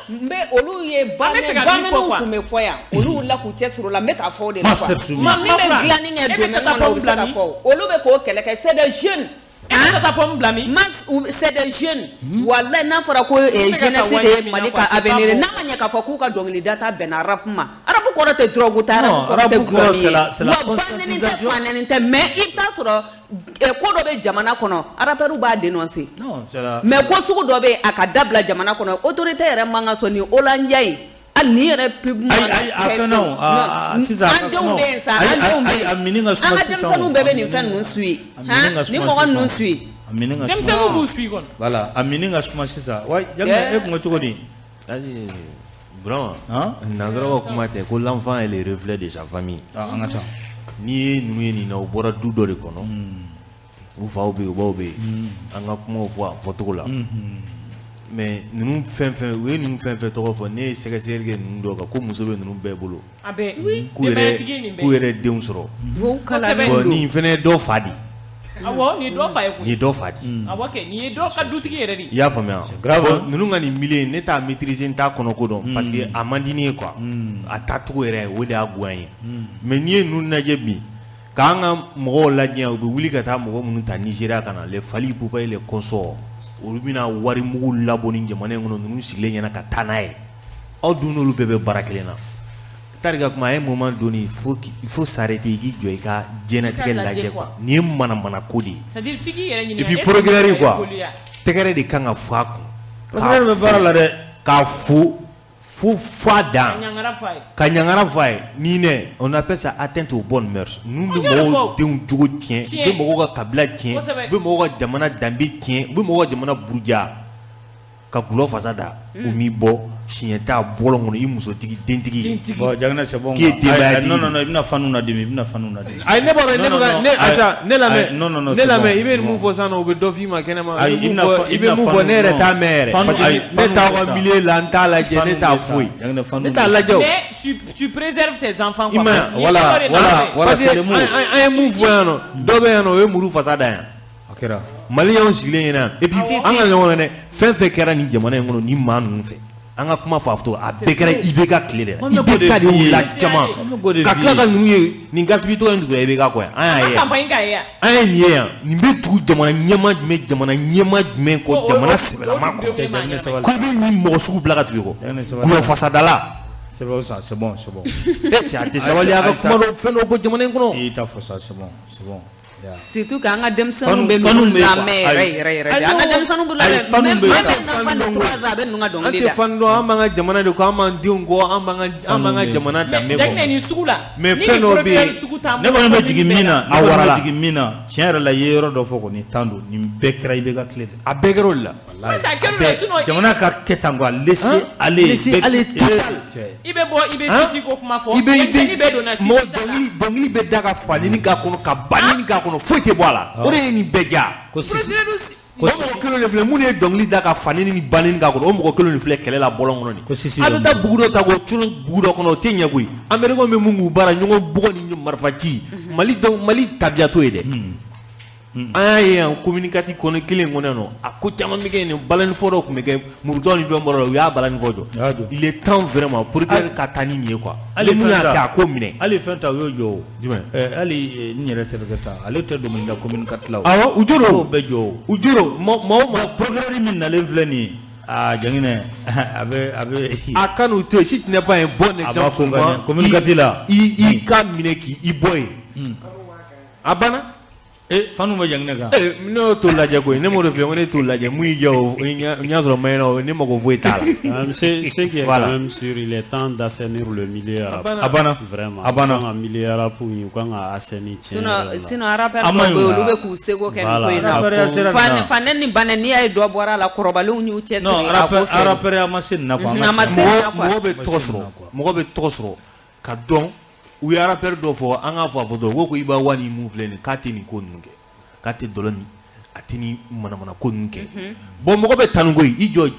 N bɛ olu ye bamananw tun bɛ fɔ yan olu wulila k'u cɛsiri o la n bɛ k'a fɔ o de la quoi. Master Sumi. Min bɛ dilanni kɛ domaine kɔnɔ u bɛ se ka fɔ olu bɛ k'o kɛlɛ kɛ c'est des jeunes. E bɛ taa pomme bila min? Mas c'est des jeunes. Walahi n'a fɔra ko jeunesse de ye Mali ka avenir n'a ma ɲɛ k'a fɔ k'u ka dɔnkilida ta bɛnna rap ma rap kɔrɔ tɛ drogue ta rap kɔrɔ tɛ gulɔ min ye wa ba nɛni tɛ fa nɛni tɛ mais i bɛ taa sɔrɔ ko dɔ bɛ jamana kɔnɔ rappeurs b'a dénoncer mais ko sugu dɔ bɛ yen a ka dabila jamana kɔnɔ autorité yɛrɛ man ka sɔn nin Olandia in hali ni yɛrɛ pub ma ayi a fɛn na sisan an denw bɛ yen sa an denw bɛ yen a mini ka suma an ka denmisɛnninw bɛɛ bɛ nin fɛn ninnu suit ni mɔgɔ ninnu suit a mini ka suma denmisɛnninw b'u suit kɔni voilà a mini ka suma sisan wa Jaginɛ e kun ko cogo di? Vraiment nanzaraw ka kuma tɛ ko l'enfant est le reflet de sa famille. An ka taa n'i ye ninnu ye nin na u bɔra du dɔ de kɔnɔ u faw bɛ yen u baw bɛ yen an ka kumaw fɔ a fɔcogo la. Mais ninnu fɛn fɛn u ye ninnu fɛn fɛn tɔgɔ fɔ ne ye sɛgɛsɛgɛli kɛ ninnu dɔw kan ko muso bɛ ninnu bɛɛ bolo. A bɛɛ k'u yɛrɛ denw sɔrɔ. Bon nin fɛnɛ ye dɔ fa de. Awɔ nin ye dɔ fa ye koyi. Nin ye dɔ fa de. Awɔ kɛ nin ye dɔ ka dutigi yɛrɛ de. I y'a faamuya. Bon ninnu ka nin milieu ne t'a maîtriser n t'a kɔnɔ ko dɔn parce que a man di ne ye quoi. A taacogo yɛrɛ o de y'a goya n ye. Mais n'i ye ninnu lajɛ bi k'an ka mɔgɔw lajɛ u bɛ wuli ka taa mɔgɔ minnu ta Nigéria ka na les Fally Ipupa et les consorts olu bɛna wari mugu labɔ ni jamana in kɔnɔ ninnu sigilen ɲɛna ka taa n'a ye aw dun n'olu bɛɛ bɛ baara kelen na tari ka kuma a ye moment donné il faut s'arrêter i k'i jɔ i ka diɲɛlatigɛ lajɛ quoi nin ye manamana ko de ye. C'est à dire f'i k'i yɛrɛ ɲininka et puis procureur quoi tɛgɛrɛ de kan ka fɔ a kun. Procureur bɛ baara la dɛ. K'a fo f'a dan. Ka ɲangara f'a ye ni nɛ on appelle ça atteinte aux bonnes mœurs ninnu bɛ mɔgɔw denw jogo tiɲɛ u bɛ mɔgɔw ka kabila tiɲɛ u bɛ mɔgɔw ka jamana danbe tiɲɛ u bɛ mɔgɔw ka jamana buruja. Ka gulɔ fasa da o m'i bɔ siɲɛ t'a bɔlɔn kɔnɔ i musotigi dentigi bon Diagne c'est bon k'i ye denbaya tigi non non non i bɛna fanu na dimi i bɛna fanu na dimi ayi ne b'a dɔn ne bɛ ka ne Asa ne lamɛn non non non ne lamɛn i bɛ mun fɔ sisan nɔ u bɛ dɔ f'i ma kɛnɛma ayi i bɛ mun fɔ ne yɛrɛ t'a mɛn yɛrɛ parce que ne t'aw ka milieu la n t'a lajɛ ne t'a foyi ne t'a lajɛ o mais tu préserves tes enfants quoi. Voilà voilà voilà c'est le mot. An ye mun fɔ yan nɔ dɔ bɛ yan nɔ o ye muru fasa da yan. Kɛra maliyɛnw sigilen ɲɛna et puis an ka ɲɔgɔn na dɛ fɛn fɛn kɛra nin jamana in kɔnɔ ni maa ninnu fɛ an ka kuma fɔ a fɔ a bɛɛ kɛra IBK tile de la IBK de y'u la caman ka tila ka ninnu ye nin gaspi tɔgɔ in tugura IBK kɔ yan an y'a ye an ye nin ye yan nin bɛ tugu jamana ɲɛmaa jumɛn jamana ɲɛmaa jumɛn kɔ jamana sɛbɛlama kɔ ko i bɛ nin mɔgɔ sugu bila ka tugu i kɔ gulɔ fasadala. C'est bon ça, c'est bon, c'est bon. E cɛ a tɛ sabali a ka kuma dɔ fɛn dɔw bɔ jamana in kɔnɔ. I t'a fɔ sa, c'est bon, c'est bon. Surtout qu'an ka denmisɛnninw bɛ ninnu lamɛn yɛrɛ yɛrɛ yɛrɛ de an ka denmisɛnninw b'u lamɛn même même a bɛ ninnu ka dɔnkili da. An tɛ fan dɔn an b'an ka jamana de kɔ an b'an denw kɔ an b'an ka jamana danbe kɔ. Jaginɛ nin sugu la. Mais fɛn dɔw bɛ yen ne kɔni bɛ jigin min na a warala jigin min na tiɲɛ yɛrɛ la i ye yɔrɔ dɔ fɔ kɔni tan don nin bɛɛ kɛra IBK tile de la. A bɛɛ kɛra o de la. Jamana ka kɛ tan quoi laisser aller. Laisser aller total. I bɛ bɔ i bɛ sisi ko kuma fɔ. Denmisɛnnin bɛɛ donna sisi ta la. Dɔnkili bɛ da ka fa nɛni k'a kɔnɔ ka ba nɛni k'a kɔnɔ foyi tɛ bɔ a la o de ye nin bɛɛ diya. Ko sisi o mɔgɔ kelen de filɛ minnu ye dɔnkili da ka fa nɛni ni ba nɛni k'a kɔnɔ o mɔgɔ kelen de filɛ kɛlɛ la bɔlɔn kɔnɔ nin. Ko sisi a bɛ taa bugu dɔ ta k'o cun bugu dɔ kɔnɔ o tɛ ɲɛ koyi. Américains bɛ mun k'u baara ɲɔgɔn bugɔ ni marifa ci Mali donc Mali tabiya t'o ye dɛ. An y'a ye yan communicatif kɔnɔ kelen kɔnɔ yan nɔ a ko caman bɛ kɛ yen balanifɔ dɔ tun bɛ kɛ murutɔ ni fɛn bɔra la u y'a balanifɔ jɔ il est temps vraiment procureur ka taa ni nin ye quoi hali mun y'a kɛ a ko minɛ hali fɛn ta u y'o jɔ o jumɛn hali n yɛrɛ terikɛ ta ale tɛ dɔnkili da communicatif la o awɔ u jɔ don bɛɛ jɔ o u jɔ don maa o maa procureur min nalen filɛ nin ye aa Jaginɛ a bɛ a ka n'u to yen si tu n'es pas un bon exemple communicatif la i ka minɛ k'i bɔ yen a banna. Fanu bɛ Jaginɛ kan. Ne y'o t'o lajɛ koyi ne m'o de f'i ye ko ne t'o lajɛ mun y'i diya o n y'a sɔrɔ ma ɲɛna o ne mago foyi t'a la. Ce qui est quand même sûr, il est temps d'assainir le milieu arabe. A banna. Vraiment. A banna. U kan ka milieu arabe u kan ka assainir tiɲɛ yɛrɛ la. Sinon rappeur dɔw bɛ yen olu bɛ k'u seko kɛ nin ko in na. Fanɛ ni banɛ n'i y'a ye dɔ bɔra a la kɔrɔbalenw y'u cɛsiri a ko fɛ. Non rappeur a ma se nin na quoi. Mɔgɔ bɛ tɔgɔ sɔrɔ mɔgɔ bɛ tɔgɔ sɔrɔ ka dɔn. U ye rappeur dɔ fɔ an k'a fɔ a fɔ dɔrɔn ko Iba One ni mun filɛ nin k'a tɛ nin ko ninnu kɛ k'a tɛ dɔlɔ min a tɛ nin manamana ko ninnu kɛ bon mɔgɔ bɛ tanu koyi i jɔ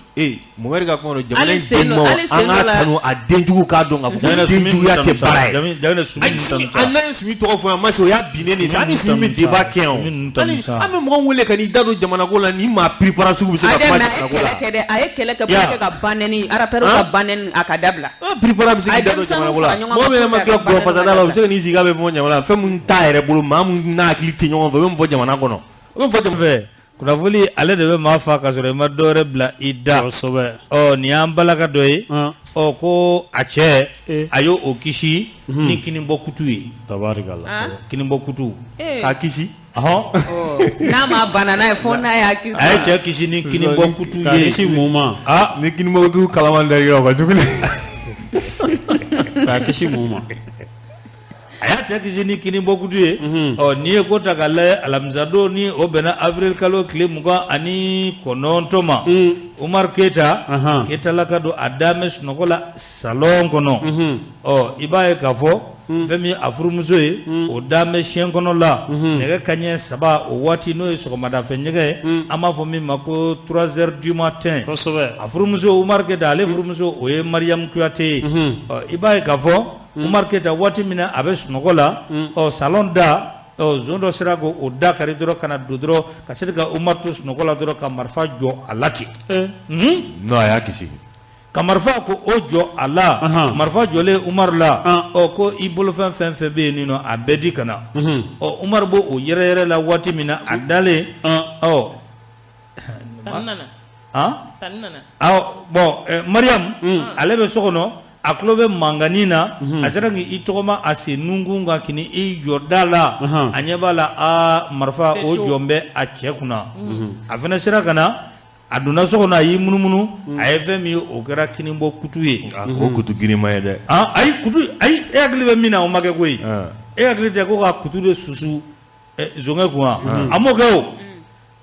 Mohamed ka kuma dɔn jamana in den ɲumanw an k'a tanu a denjugu k'a dɔn k'a fɔ ko denjuguya tɛ baara ye an n'an ye Sumi tɔgɔ fɔ yan ma o y'a binnen de ye an ni Sumi bɛ débat kɛ yan o an bɛ mɔgɔ wele ka n'i da don jamana ko la ni maa piripara sugu bɛ se ka kuma jamana ko la a ye kɛlɛ kɛ pour que ka ba nɛni rappeur ka ba nɛni a ka dabila piripara bɛ se k'i da don jamana ko la mɔgɔ min yɛrɛ ma tila gulɔ fasada la o bɛ se ka n'i sigi k'a bɛ bɔ jamana la fɛn min t'a yɛrɛ bolo maa min n'a hakili tɛ ɲɔgɔn fɛ o bɛ mun fɔ jamana kɔnɔ o bɛ mun fɔ jamana fɛ kunnafoni ale de bɛ maa fa ka sɔrɔ i ma dɔ wɛrɛ bila i da kosɛbɛ ɔ nin y'an balaka dɔ ye ɔ ko a cɛ a y'o o kisi ni kinibɔ kutu ye tabarikala kinibɔ kutu k'a kisi ɔhɔn n'a ma bana n'a ye fo n'a y'a kisi a ye cɛ kisi ni kinibɔ kutu ye k'a kisi mun ma ni kinibɔ kutu kalaman da yɔrɔ ka jugu k'a kisi mun ma a y'a cɛ kisi ni kinibɔ kutu ye ɔ n'i ye ko ta k'a lajɛ alamisadon ni o bɛnna avril kalo tile 29 ma Umaru Keyita Keyitalaka don a dalen bɛ sunɔgɔ la salon kɔnɔ ɔ i b'a ye k'a fɔ fɛn min a furumuso ye o dalen bɛ siɲɛ kɔnɔ la nɛgɛ kanɲɛ 3 o waati n'o ye sɔgɔmadafɛ nɛgɛ ye an b'a fɔ min ma ko 3 heures du matin a furumuso Umaru Keyita ale furumuso o ye Mariyamu Kuyate ye ɔ i b'a ye k'a fɔ Umaru Keyita waati min na a bɛ sunɔgɔ la ɔ salon da ɔ zon dɔ sera k'o da kari dɔrɔn ka na don dɔrɔn ka se ka Umaru to sunɔgɔ la dɔrɔn ka marifa jɔ a la ten. Non a y'a kisi. Ka marifa ko o jɔ a la marifa jɔlen Umaru la ɔ ko i bolofɛn fɛn fɛn bɛ yen nɔ a bɛɛ di ka na ɔ Umaru b'o o yɛrɛ yɛrɛ la waati min na a dalen ɔ. Awɔ bon Mariyamu ale bɛ so kɔnɔ. A tulo bɛ mankanni na a sera k'i tɔgɔma a sen nunkun kan k'i i jɔ da la a ɲɛ b'a la aa marifa o jɔn bɛ a cɛ kunna a fana sera ka na a donna so kɔnɔ a y'i munumunu a ye fɛn min ye o kɛra kinibɔ kutu ye o kutu girinma ye dɛ ayi kutu ayi e hakili bɛ min na o ma kɛ koyi e hakili tɛ ko ka kutu de susu zonkɛ kun wa a m'o kɛ o.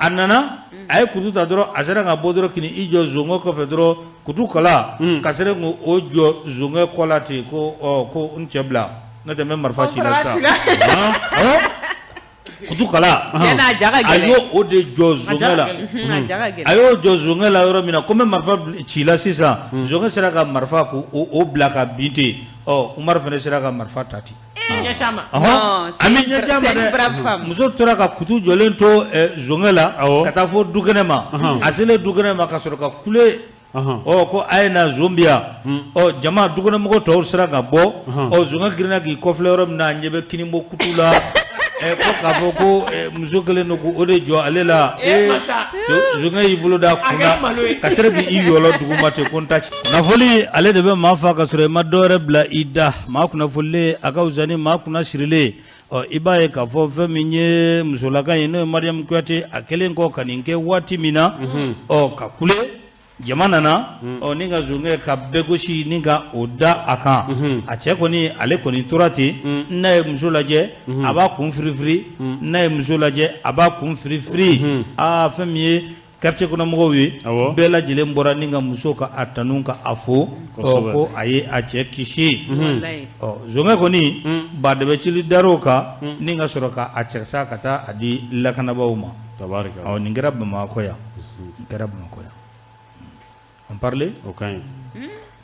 A nana a ye kutu ta dɔrɔn, a sera ka bɔ dɔrɔn k'i i jɔ zonkɛ kɔfɛ dɔrɔn, kutu kala ka sera k'o jɔ zonkɛ kɔ la ten, ko ɔ ko n cɛ bila, n'o tɛ n bɛ marifa ci la sisan. Kutu kala a y'o o de jɔ zonkɛ la, a y'o jɔ zonkɛ la yɔrɔ min na, ko n bɛ marifa ci la sisan, zonkɛ sera ka marifa k'o bila ka bin ten. Ɔ Umaru fana sera ka marifa ta ten. A mi ɲɛsin a ma dɛ. Muso tora ka kutu jɔlen to zonkɛ la ka taa fo dukɛnɛ ma. A selen dukɛnɛ ma ka sɔrɔ ka kule, ɔ ko a ye na zon bi yan. Ɔ jama dukɛnɛmɔgɔ tɔw sera ka bɔ. Ɔ zonkɛ girinna k'i kɔfilɛ yɔrɔ min na, a ɲɛ bɛ kinibɔ kutu la, ko k'a fɔ ko muso kelen don k'o de jɔ ale la. Zonkɛ y'i bolo da kunna ka sera k'i yɔlɔ duguma ten, ko n ta. Kunnafoli ale de bɛ maa fa ka sɔrɔ i ma dɔwɛrɛ bila i da. Maa kunnafolilen a ka fisa ni maa kunna sirilen. Ɔ i b'a ye k'a fɔ fɛn min ye musolaka ye, n'o ye Mariam Kuyate, a kɛlen kɔ ka nin kɛ waati min na, ɔ ka kule, jama nana, ɔ ni ka zonkɛ ka bɛɛ gosi ni ka o da a kan. A cɛ kɔni, ale kɔni tora ten. N'a ye muso lajɛ, a b'a kun firifiri. N'a ye muso lajɛ, a b'a kun firifiri. Aa, fɛn min ye quartier kɔnɔmɔgɔw ye, bɛɛ lajɛlen bɔra ni ka muso ka a tanu ka a fo, ko a ye a cɛ kisi. Ɔ zonkɛ kɔni ba de bɛ cili dar'o kan ni ka sɔrɔ ka a cɛ sa ka taa a di lakanabaaw ma. Ɔ nin kɛra Bamakɔ yan, nin kɛra Bamakɔ yan. On parlait? Ok.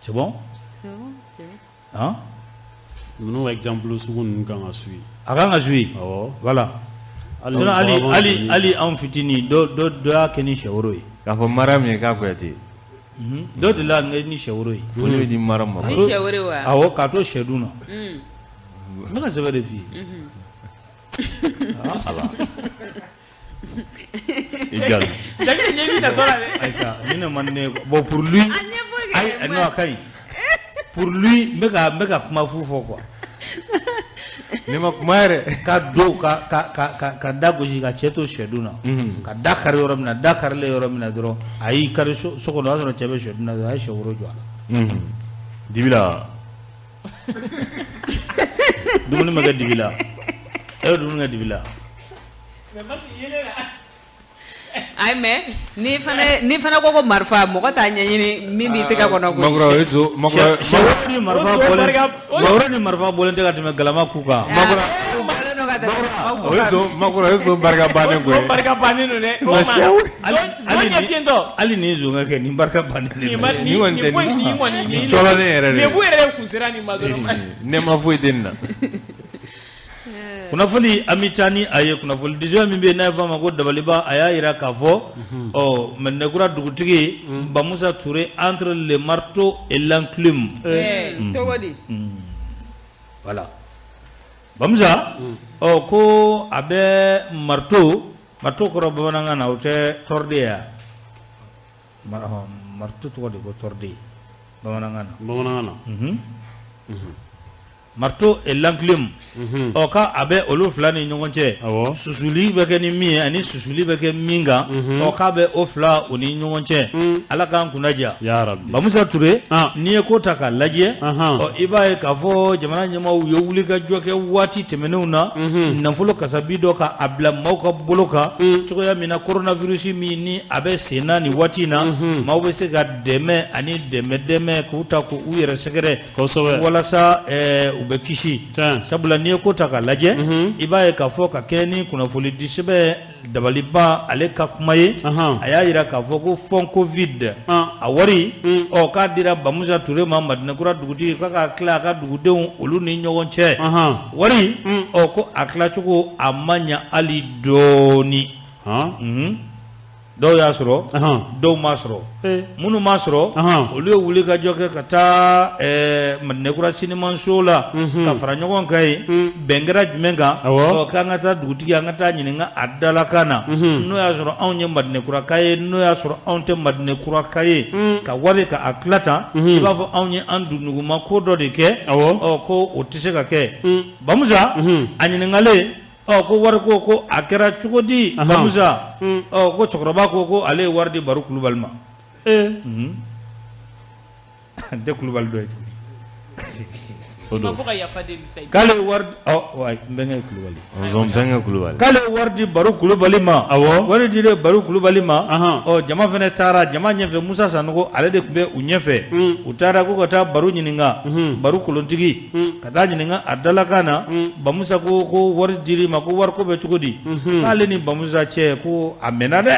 C'est bon? C'est bon, c'est bon. Hein? Ninnu exemple sugu ninnu kan ka suit. A kan ka suit. Awɔ. Voilà. Hali hali hali anw fitinin dɔ dɔ dɔ y'a kɛ ni sɛworo ye. K'a fɔ Mariam ye k'a Kuyate. Dɔ de la ni sɛworo ye. Foli bɛ di Mariam ma. Ni sɛworo ye wa? Awɔ, k'a to sɛdun na. N bɛ ka sɛbɛn de f'i ye. Ah ala. I jalo. Jacques ɲɛ b'i natɔ la dɛ. Aïcha, ni ne man ne bon pour lui. Ayi, non, a ka ɲi. Pour lui, n bɛ ka kuma fu fɔ quoi. Ne ma kuma yɛrɛ. Ka don ka ka ka ka da gosi ka cɛ to sɛdun na. Ka da kari yɔrɔ min na, da karilen yɔrɔ min na dɔrɔn, a y'i kari so kɔnɔ, o y'a sɔrɔ cɛ bɛ sɛdun na dɔrɔn, a ye sɛworo jɔ a la. Dibi la. Dumuni ma kɛ dibi la. E bɛ dumuni kɛ dibi la. Ayi, mais ni fana ko ko marifa, mɔgɔ t'a ɲɛɲini min b'i tɛgɛ kɔnɔ koyi. Makura o ye zo makura. Sɛworo ni marifa bɔlen, sɛworo ni marifa bɔlen tɛ ka tɛmɛ galama ku kan. Makura o ye zo makura o ye zo barika bannen koyi. O barika bannen don dɛ. Hali ni zonkɛ kɛ nin barika bannen de don. Nin kɔni tɛ nin cɔlɔnen yɛrɛ de. Lebu yɛrɛ de kun sera nin ma dɔrɔn. Nɛma foyi tɛ nin na. Kunnafoni an bɛ taa ni a ye, kunnafoni disɛn min bɛ yen n'a ye f'a ma ko dabaliba, a y'a jira k'a fɔ ɔ Mɛdinakura dugutigi Bamusa Ture entre le marteau et l'enclume. Cogo di? Voilà. Bamusa ɔ ko a bɛ marteau, marteau kɔrɔ bamanankan na o tɛ tɔrɔden ye wa? Marteau tɔgɔ de ko tɔrɔden bamanankan na. Bamanankan na. Marteau et l'enclume. Ɔ k'a a bɛ olu fila ni ɲɔgɔn cɛ, susuli bɛ kɛ ni min ye ani susuli bɛ kɛ min kan, ɔ k'a bɛ o fila o ni ɲɔgɔn cɛ. Ala k'an kunna diya. Bamusa Ture, n'i ye ko ta k'a lajɛ, ɔ i b'a ye k'a fɔ jamana ɲɛmaaw ye wuli ka jɔ kɛ waati tɛmɛnenw na, nafolo kasabi dɔ ka a bila maaw ka bolo kan cogoya min na coronavirus min ni a bɛ sen na nin waati in na, maaw bɛ se ka dɛmɛ ani dɛmɛ k'u ta k'u yɛrɛ sɛgɛrɛ walasa u bɛ kisi. Sabula n'i ye ko ta k'a lajɛ, i b'a ye k'a fɔ ka kɛ ni kunnafoni di sɛbɛn dabaliba ale ka kuma ye, a y'a jira k'a fɔ ko fond Covid a wari, ɔ k'a dira Bamusa Ture ma Madinakura dugutigi k'a ka tila a ka dugudenw olu ni ɲɔgɔn cɛ. Wari, ɔ ko a tilacogo a ma ɲa hali dɔɔni. Dɔw y'a sɔrɔ, dɔw m'a sɔrɔ. Minnu m'a sɔrɔ, olu ye wuli ka jɔ kɛ ka taa Madinakura sinimanso la ka fara ɲɔgɔn kan yen. Bɛn kɛra jumɛn kan? Ɔ k'an ka taa dugutigi, an ka taa ɲininka a dalakan na, n'o y'a sɔrɔ anw ye Madinakuraka ye, n'o y'a sɔrɔ anw tɛ Madinakuraka ye, ka wari ka a tila tan, i b'a fɔ anw ye an dunduguma ko dɔ de kɛ. Ɔ ko o tɛ se ka kɛ. Bamusa a ɲininkalen, ɔ ko wari ko a kɛra cogo di? Bamusa, ɔ ko cɛkɔrɔba ko ale ye wari di Baro Kulubali ma. N tɛ Kulubali dɔ ye tuguni. K'ale wari n bɛnkɛ Kulubali bɛnkɛ Kulubali k'ale wari di Baro Kulubali ma, awɔ, wari dilen Baro Kulubali ma, ɔ jama fana taara jama ɲɛfɛ Musa Sanogo ale de tun bɛ u ɲɛfɛ, u taara ko ka taa Baro ɲininka, Baro kolontigi ka taa ɲininka a dalakan na, Bamusa ko ko wari dir'i ma ko wariko bɛ cogo di, k'ale ni Bamusa cɛ ko a mɛnna dɛ.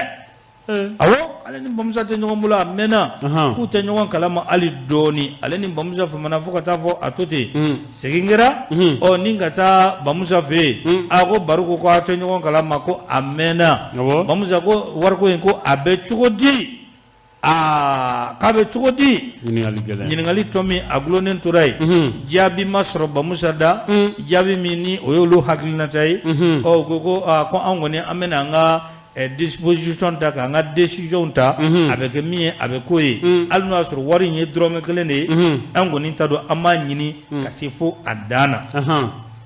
Awɔ, ale ni Bamusa tɛ ɲɔgɔn bolo a mɛnna, k'u tɛ ɲɔgɔn kalama hali dɔɔni, ale ni Bamusa famana fo ka taa fɔ a to ten, segin kɛra ɔ ni ka taa Bamusa fɛ yen, a ko Baro ko k'a tɛ ɲɔgɔn kalama ko a mɛnna, Bamusa ko wariko in ko a bɛ cogo di, aa k'a bɛ cogo di, ɲininkali tɔ min a gulonnen tora yen, jaabi ma sɔrɔ Bamusa da, jaabi min ni o y'olu hakilinata ye, ɔ ko ko aa ko anw kɔni an bɛna an ka disposition ta k'an ka décision ta, a bɛ kɛ min ye a bɛ k'o ye, hali n'o y'a sɔrɔ wari in ye dɔrɔmɛ kelen de ye, an kɔni ta don an b'a ɲini ka se fo a dan na.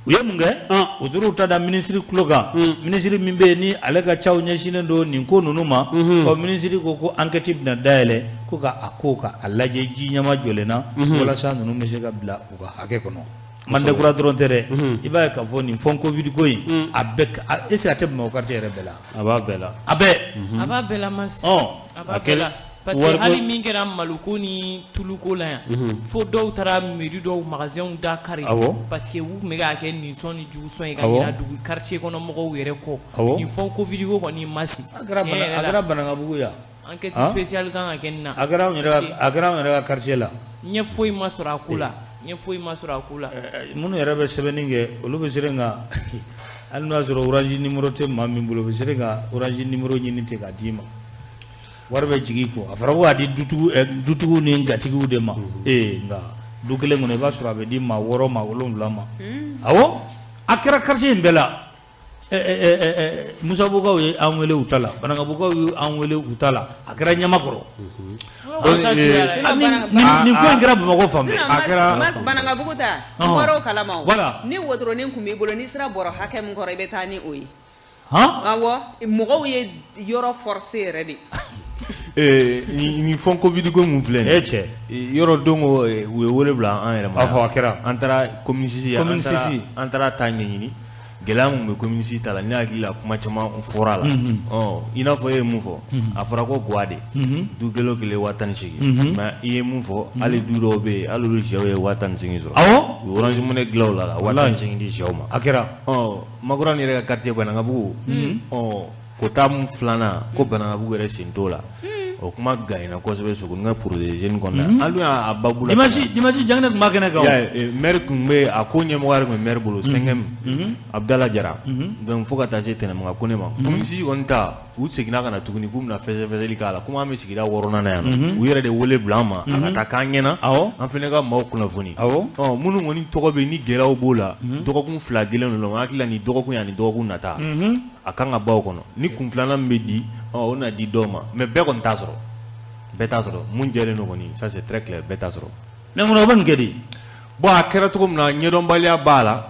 U ye mun kɛ, u taara u ta da minisiri tulo kan, minisiri min bɛ yen ni ale ka caw ɲɛsinnen don nin ko ninnu ma, ɔ minisiri ko ko enquête bɛna dayɛlɛ ko ka a ko ka a lajɛ ji ɲɛma jɔlen na, walasa ninnu bɛ se ka bila u ka hakɛ kɔnɔ. Mandekura dɔrɔn tɛ dɛ, i b'a ye k'a fɔ nin fond Covid ko in a bɛɛ est ce que a tɛ Bamakɔ quartier yɛrɛ bɛɛ la? A b'a bɛɛ la. A bɛɛ. A b'a bɛɛ la Masi. A b'a bɛɛ la parce que hali min kɛra maloko ni tuluko la yan, fo dɔw taara mairie dɔw magasinw da kari, parce que u tun bɛ k'a kɛ nisɔn ni jugusɔn ye ka ɲina dugu quartier kɔnɔ mɔgɔw yɛrɛ kɔ. Nin fond Covid ko kɔni Masi. A kɛra Banankabugu yan. Enquête spéciale kan ka kɛ nin na. A kɛra anw yɛrɛ ka quartier la. Ɲɛ foyi ma sɔrɔ a ko la. Ɲɛ foyi ma sɔrɔ a ko la. Minnu yɛrɛ bɛ sɛbɛnni kɛ olu bɛ siran ka hali n'o y'a sɔrɔ orange numéro tɛ maa min bolo u bɛ siran ka orange numéro ɲini ten k'a d'i ma, wari bɛ jigin i kun, a fɔra ko k'a di dutigiw ni gatigiw de ma, ee nka du kelen kɔnɔ i b'a sɔrɔ a bɛ di maa 6 maa 7 ma. Awɔ, a kɛra quartier in bɛɛ la. Musabugukaw ye an wele u ta la, Banankabugukaw ye an wele u ta la, a kɛra Ɲamakɔrɔ. Nin ko in kɛra Bamakɔ fan bɛɛ. A kɛra Banankabugu ta, n bɔra o kalama o. Ni wotoronin tun b'i bolo n'i sera bɔrɔ hakɛ min kɔrɔ i bɛ taa ni o ye. Awɔ, mɔgɔw ye yɔrɔ forcé yɛrɛ de. Nin fond Covid ko mun filɛ nin ye. E cɛ. Yɔrɔ don ko u ye wele bila an yɛrɛ ma. A kɛra. An taara commune 6 an taara ta ɲɛɲini. Gɛlɛya mun bɛ commune 6 ta la ne hakili la kuma caman fɔra a la, ɔ i n'a fɔ e ye mun fɔ, a fɔra ko guwa de du kelen o kelen 18,000, mais i ye mun fɔ hali du dɔw bɛ yen hali olu sɛw ye 18,000 sɔrɔ. Awɔ, u ye orange money dilan o la ka 18,000 di sɛw ma. A kɛra. Ɔ Makura yɛrɛ ka quartier Banankabugu, ɔ kota mun filanan ko Banankabugu yɛrɛ sen t'o la. O kuma ganyana kosɛbɛ Sogonikɛ projet jeune kɔnɔna na, an dun y'a babu la. Dimanche Janginɛ tun b'a kɛnɛ kan o. Maire tun bɛ a ko ɲɛmɔgɔ yɛrɛ tun bɛ maire bolo 5e Abudala Jara, donc fo ka taa se Tɛnɛmaga Kone ma. Commune 6 kɔni ta u seginna ka na tuguni k'u bɛna fɛsɛfɛsɛli k'a la komi an bɛ sigida 6nan na yan nɔ, u yɛrɛ de wele bila an ma a ka taa k'an ɲɛna, an fana ka maaw kunnafoni. Ɔ minnu kɔni tɔgɔ bɛ yen ni gɛlɛyaw b'o la, dɔgɔkun 2 dilen don, an hakili la nin dɔgɔkun ani dɔgɔkun nata a kan ka bɔ o kɔnɔ, ni kun filanan min bɛ di ɔ o na di dɔw ma, mais bɛɛ kɔni t'a sɔrɔ, bɛɛ t'a sɔrɔ, mun jɛlen don kɔni ça c'est très clair, bɛɛ t'a sɔrɔ. Mais mun na o bɛ nin kɛ de? Bon a kɛra cogo min na ɲɛdɔnbaliya b'a la,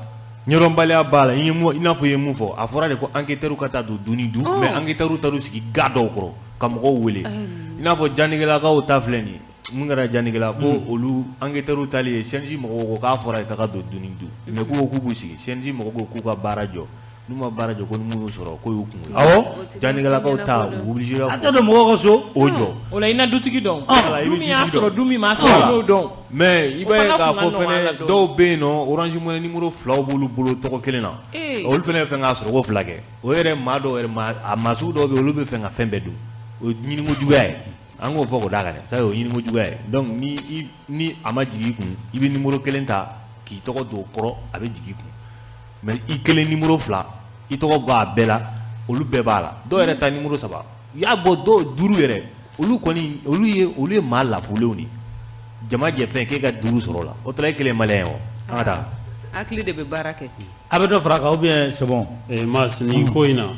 ɲɛdɔnbaliya b'a la, i n'a fɔ i ye mun fɔ, a fɔra de ko enquêteurs ka taa don du ni du, mais enquêteurs taar'u sigi ga dɔw kɔrɔ ka mɔgɔw wele, i n'a fɔ Janigɛlakaw ta filɛ nin ye, mun kɛra Janigɛla ko olu enquêteurs tali ye CNJ mɔgɔw ko k'a fɔra k'a ka don du ni du, mais k'u ko k'u b'u sigi, CNJ mɔgɔw ko k'u ka baara jɔ. N'u ma baara jɔ ko ni mun y'u sɔrɔ k'o y'u kungo ye. Awɔ. Janigɛlakaw ta u obligé a tɛ don mɔgɔw ka so. O jɔ. O la i na dutigi dɔn. Du min y'a sɔrɔ du min m'a sɔrɔ i n'o dɔn. Mais i b'a ye k'a fɔ fɛnɛ dɔw bɛ yen nɔ Orange Money numéro 2 b'olu bolo tɔgɔ kelen na. Olu fɛnɛ bɛ fɛ k'a sɔrɔ ko 2 kɛ. O yɛrɛ maa dɔw yɛrɛ a maa sugu dɔw bɛ yen olu bɛ fɛ ka fɛn bɛɛ dun. O ye ɲiniko juguya ye. An k'o fɔ k'o d'a kan dɛ. Ça o ye ɲiniko juguya ye. Donc ni a ma jigin i kun i bɛ numéro 1 ta k'i tɔgɔ don o kɔrɔ a bɛ jigin i kun. Mais i kelen numéro 2 i tɔgɔ b'a bɛɛ la, olu bɛɛ b'a la, dɔw yɛrɛ ta numéro 3 u y'a bɔ dɔw 5 yɛrɛ, olu kɔni olu ye maa lafulenw de ye, jama jɛ fɛn k'e ka 5 sɔrɔ o la, o taara e kelen malien ye o, an ka taa. Hakili de bɛ baara kɛ. A bɛ dɔ fara a kan ou bien c'est bon? Mas nin ko in na,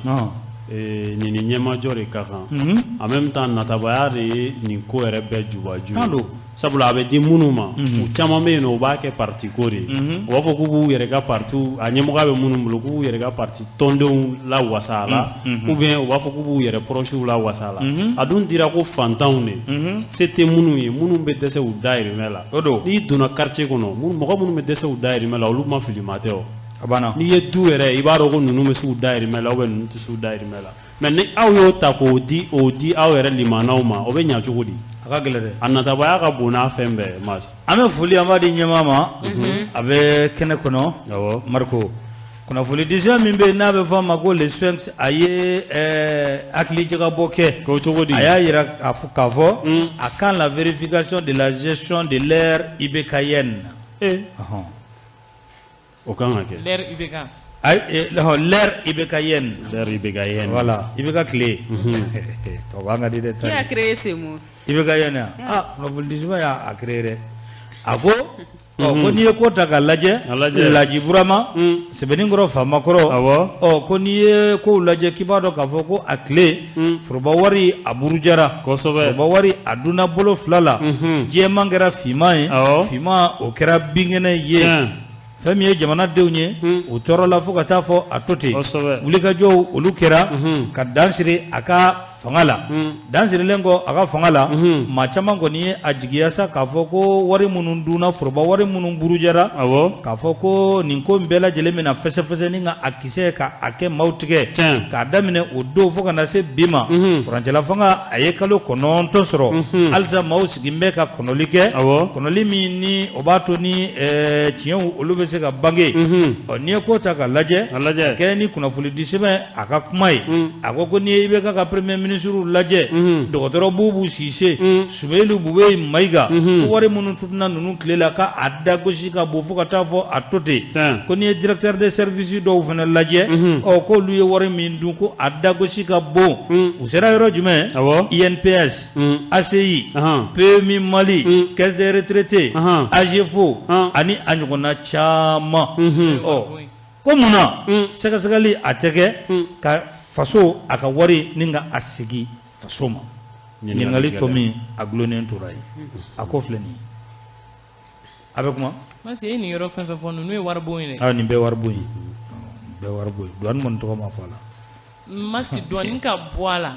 nin ni ɲɛmajɔ de ka kan, en même temps natabaya de ye nin ko yɛrɛ bɛɛ jubaju ye. Sabula a bɛ di minnu ma, u caman bɛ yen nɔ, u b'a kɛ parti ko de ye. U b'a fɔ k'u b'u yɛrɛ ka parti, a ɲɛmɔgɔya bɛ minnu bolo, k'u b'u yɛrɛ ka parti tɔndenw lawasa a la, ou bien u b'a fɔ k'u b'u yɛrɛ proches lawasa a la. A dun dira ko fantanw de, se tɛ minnu ye, minnu bɛ dɛsɛ u dahirimɛ la. O don. N'i donna quartier kɔnɔ, mɔgɔ minnu bɛ dɛsɛ u dahirimɛ la, olu ma fili ma tɛ o. A banna. N'i ye du yɛrɛ, i b'a dɔn ko ninnu bɛ se u dahirimɛ la ou bien ninnu tɛ se u dahirimɛ la. Mais ni aw y'o ta k'o di, o di aw yɛrɛ limanaw ma, o bɛ ɲɛ cogo di? A ka gɛlɛn dɛ. A natabaya ka bon n'a fɛn bɛɛ mas. An bɛ foli an b'a di ɲɛmaa ma, a bɛ kɛnɛ kɔnɔ. Awɔ. Mariko, kunnafonidisɛn min bɛ yen n'a bɛ fɔ a ma ko le Sphinx, a ye hakilijagabɔ kɛ. Ko cogo di? A y'a yira k'a fɔ à quand la vérification de la gestion de l'ère IBKN. Eh. Ɔhɔn. O kan ka kɛ. L'ère IBK. Ayi, l'ère IBKN. L'ère IBKN. Voilà, IBK tile. Tɔgɔ an ka di dɛ. Qui a créé ce mot? IBKN. Ah, kunnafonidisɛn y'a créé dɛ. A ko ɔ ko n'i ye ko ta k'a lajɛ, Laji Burama, Sɛbɛnninkɔrɔ Famakɔrɔ, awɔ, ɔ ko n'i ye kow lajɛ k'i b'a dɔn k'a fɔ ko a tile foroba wari a burujara, kosɛbɛ, foroba wari a dunna bolo fila la, jɛman kɛra finman ye, finman o kɛra binkɛnɛ ye. Fɛn min ye jamanadenw ye, u tɔɔrɔla fo ka taa fɔ a to ten. Wulikajɔw olu kɛra ka dan siri a ka fanga la. Dan sirilen kɔ a ka fanga la, maa caman kɔni ye a jigiya sa k'a fɔ ko wari minnu dunna, foroba wari minnu burujara, k'a fɔ ko nin ko in bɛɛ lajɛlen bɛna fɛsɛfɛsɛ ni ka a kisɛ ka a kɛ maaw tigɛ. K'a daminɛ o don fo ka na se bi ma, furancɛla fanga a ye kalo 9 sɔrɔ, halisa maaw sigilen bɛ ka kɔnɔli kɛ, kɔnɔli min ni o b'a to ni tiɲɛw olu bɛ se ka bange. Ɔ n'i ye ko ta k'a lajɛ, kɛ ni kunnafonidi sɛbɛn a ka kuma ye, a ko ko n'i ye IBK ka premier ministre lajɛ, dɔgɔtɔrɔ Bubu Sise, Sumeyilu Bubeye Mayiga, ko wari minnu tununna ninnu tile la k'a dagosi ka bon fo ka taa fɔ a to ten. Ko n'i ye directeur de service dɔw fana lajɛ, ɔ k'olu ye wari min dun ko a dagosi ka bon. U sera yɔrɔ jumɛn? INPS, ACI, PMI Mali, caisse des retraités, AGFO ani a ɲɔgɔnna caman. Ɔ ko munna sɛgɛsɛgɛli a tɛ kɛ ka faso a ka wari ni ka a segin faso ma? Ɲininkali tɔ min a gulonnen tora yen, a ko filɛ nin ye. A bɛ kuma. Parce que e nin yɔrɔ fɛn fɛn fɔ ninnu ye waribon ye dɛ. Ah, nin bɛɛ waribon ye. Nin bɛɛ waribon ye. Douane kɔni tɔgɔ ma fɔ a la. Masi douane ka bɔ a la. I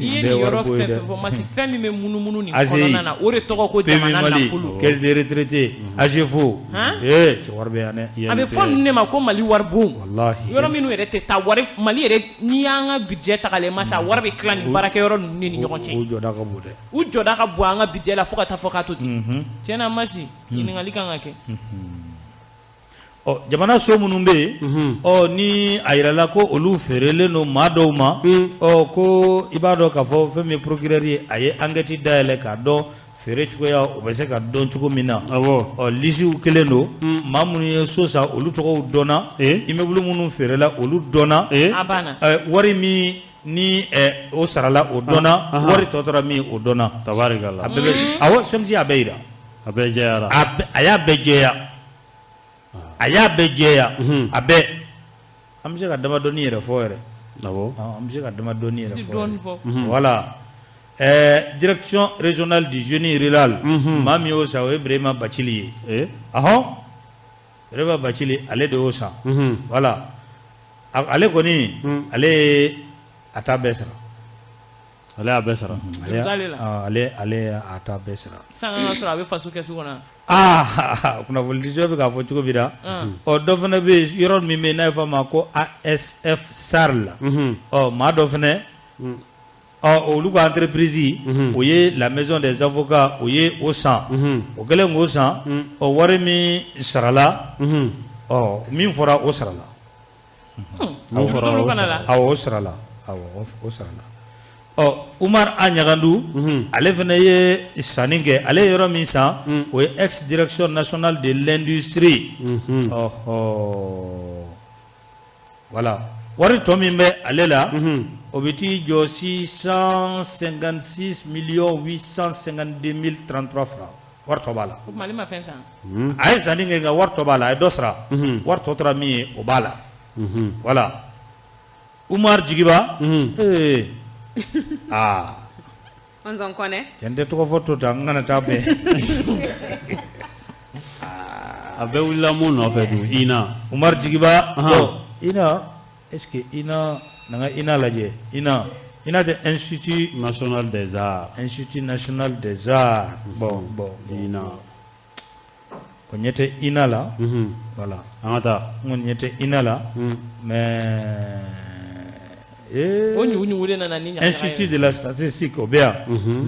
ye nin yɔrɔ fɛn fɛn fɔ, Masi, fɛn min bɛ munumunu nin kɔnɔna na, o de tɔgɔ ko jamana nafolo. Caisse des retraités, AGFO. Ee cɛ wari bɛ yan dɛ. A bɛ fɔ ninnu de ma ko Mali waribon. Walahi. Yɔrɔ minnu yɛrɛ tɛ taa wari, Mali yɛrɛ n'i y'an ka budget ta k'a lajɛ, Masi, a wari bɛ tila nin baarakɛyɔrɔ ninnu de ni ɲɔgɔn cɛ. U jɔda ka bon dɛ. U jɔda ka bon an ka budget la fo ka taa fɔ k'a to ten. Tiɲɛ na Masi, ɲininkali kan ka kɛ. Ɔ jamana so minnu bɛ yen, ɔ ni a yirala ko olu feerelen don maa dɔw ma, ɔ ko i b'a dɔn k'a fɔ fɛn min ye procureur ye, a ye enquête dayɛlɛ k'a dɔn feere cogoya o bɛ se ka dɔn cogo min na. Ɔ lisiw kɛlen don, maa minnu ye so san olu tɔgɔw dɔnna, immeuble minnu feerela olu dɔnna, wari min ni o sarala o dɔnna, wari tɔ tora min o dɔnna. Tabarikala. A bɛɛ bɛ awɔ, fɛn a bɛɛ yira. A bɛɛ jɛyara. A y'a bɛɛ jɛya. A y'a bɛɛ jɛya, a bɛɛ. An bɛ se ka damadɔni yɛrɛ fɔ yɛrɛ. Awɔ. An bɛ se ka damadɔni yɛrɛ fɔ. Voilà. Direction régionale du génie rural. Maa min y'o san o ye Birema Bacili ye. Ahɔn. Birema Bacili ale de y'o san. Voilà. Ale kɔni ale ye a ta bɛɛ sara. Ale y'a bɛɛ sara. Ale y'a ta bɛɛ sara. San ka sɔrɔ a bɛ faso kɛsu kɔnɔ. Aa, kunnafonidisɛbɛn bɛ k'a fɔ cogo min na, ɔ dɔ fana bɛ yen, yɔrɔ min bɛ yen n'a bɛ fɔ a ma ko ASF SARL, ɔ maa dɔ fana, ɔ olu ka entreprise, o ye la maison des avocats, o ye o san, o kɛlen k'o san, ɔ wari min sarala, ɔ min fɔra o sarala. Min fɔra o sarala. Awɔ, o sarala, awɔ o sarala. Ɔ Umar A Ɲagandu, ale fana ye sanni kɛ, ale ye yɔrɔ min san, o ye ex direction nationale de l'industrie. Ɔhɔ, voilà, wari tɔ min bɛ ale la, o bɛ t'i jɔ 656 852 033 francs. Wari tɔ b'a la. O tuma ale ma fɛn san. A ye sanni kɛ nka wari tɔ b'a la, a ye dɔ sara. Wari tɔ tora min ye o b'a la. Voilà. Umar Jigiba. Ee. Aa, Nzɔn Kɔnɛ. Cɛ n tɛ tɔgɔ fɔ to tan n kana taa bɛn. A bɛɛ wulila mun nɔfɛ dun INA. Umaru Jigiba. Bon INA est-ce que INA na n ka INA lajɛ INA INA tɛ Institut national des arts. Institut national des arts. Bon bon. INA. Ko ɲɛ tɛ INA la. Voilà. An ka taa. N kɔni ɲɛ tɛ INA la. Mais o ɲugu de nana ni Institut de la statistique o bɛ yan.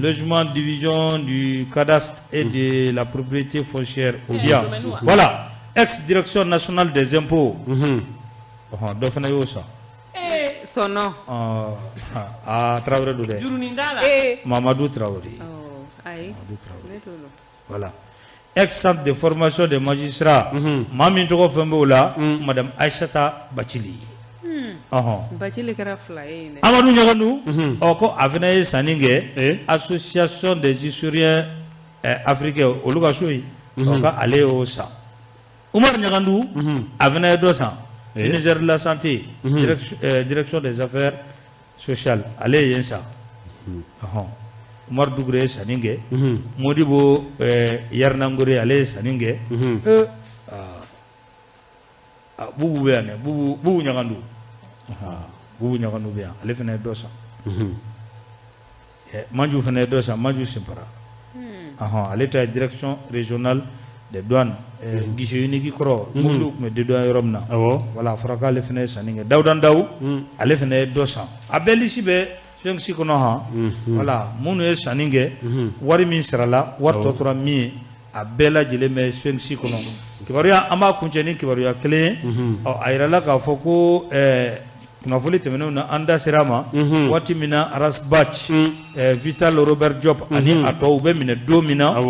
Logement division du cadastre et de la propriété foncière o bɛ yan. Voilà. Ex direction nationale des impôts. Ɔhɔn dɔ fana y'o san. Sɔnɔ. Aa Tarawele don dɛ. Jurunin t'a la. Mamadu Tarawele. Ayi. Mamadu Tarawele. Voilà. Ex centre de formation des magistrats. Maa min tɔgɔ fɛn b'o la. Madame Aïssata Bacili. Ɔhɔn. Bacili kɛra fila ye yen dɛ. Amadu Ɲagandu. Ɔ ko a fana ye sanni kɛ. Association des historiens africains olu ka so yen. Ɔ ko ale y'o san. Umaru Ɲagandu. A fana ye dɔ san. Ministère de la santé. Direction des affaires sociales ale ye yen san. Ɔhɔn. Umaru Dugure ye sanni kɛ. Modibo Yarinangore ale ye sanni kɛ. Bubu bɛ yan dɛ Bubu Ɲagandu. Bubu Ɲagandu bɛ yan ale fana ye dɔ san. Manju fana ye dɔ san Manju Senpara. Ɔhɔn ale ta ye direction régionale des douanes guichet unique kɔrɔ mobiliw tun bɛ dédouaner yɔrɔ min na. Voilà a fɔra k'ale fana ye sanni kɛ Dawuda Ndaw ale fana ye dɔ san. A bɛɛ lisi bɛ fɛn kɔnɔ han. Voilà minnu ye sanni kɛ wari min sarala wari tɔ tora min ye a bɛɛ lajɛlen bɛ fɛn kɔnɔ. Kibaruya an b'a kuncɛ ni kibaruya kelen ye. Ɔ a yirala k'a fɔ ko kunnafoni tɛmɛnenw na an da sera a ma waati min na Ras Bath Vital Robert Diop ani a tɔw bɛ minɛ don min na a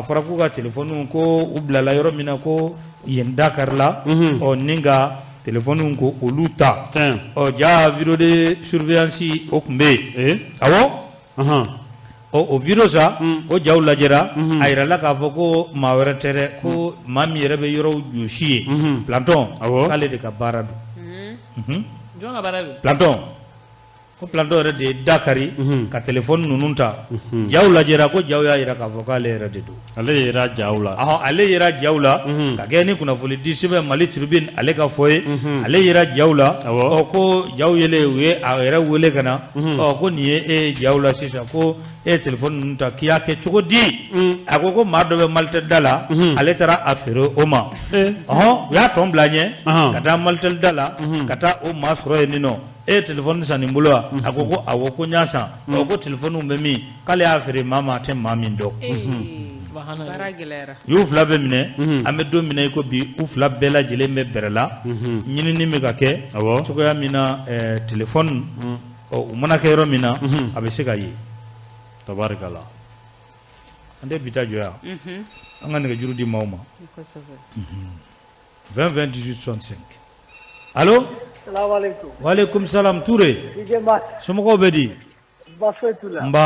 fɔra k'u ka téléphone ko u bilala yɔrɔ min na ko yen da karila ɔ ni ka téléphone ko olu ta ɔ ja vidéo de surveillance o tun bɛ yen awɔ ɔ o vidéo sa o jaw lajɛra a yirala k'a fɔ ko maa wɛrɛ tɛ dɛ ko maa min yɛrɛ bɛ yɔrɔw jɔsi ye Planton k'ale de ka baara don. Jɔn ka baara don? Planton ko Planton yɛrɛ de ye da kari ka téléphone ninnu ta jaw lajɛra ko jaw y'a yira k'a fɔ k'ale yɛrɛ de don. Ale yera jaw la. Ɔhɔn ale yera jaw la ka kɛ ni kunnafoni di sɛbɛn Mali Tribune ale ka fɔ ye ale yera jaw la ɔ ko jaw yelen u ye a yɛrɛ wele ka na ɔ ko nin ye e ye jaw la sisan ko e ye téléphone ninnu ta k'i y'a kɛ cogo di a ko ko maa dɔ bɛ Malitel da la ale taara a feere o ma ɔhɔn u y'a tɔn bila ɲɛ ka taa Malitel da la ka taa o maa sɔrɔ yen nɔ e ye téléphone san nin bolo wa a ko ko awɔ ko n y'a san ɔ ko téléphone bɛ min k'ale y'a feere maa ma a tɛ maa min dɔn. U y'u fila bɛɛ minɛ an bɛ don min na i ko bi u fila bɛɛ lajɛlen bɛ bɛrɛ la ɲinini bɛ ka kɛ cogoya min na téléphone ɔ u mana kɛ yɔrɔ min na a bɛ se ka ye. Tabarikala. An tɛ bi ta jɔ yan an ka nɛgɛjuru di maaw ma 20 20 18 65. Allo. Salaamaaleykum. Waaleykum salam Touré. Somɔgɔw bɛ di? Baasi foyi t'u la. Nba.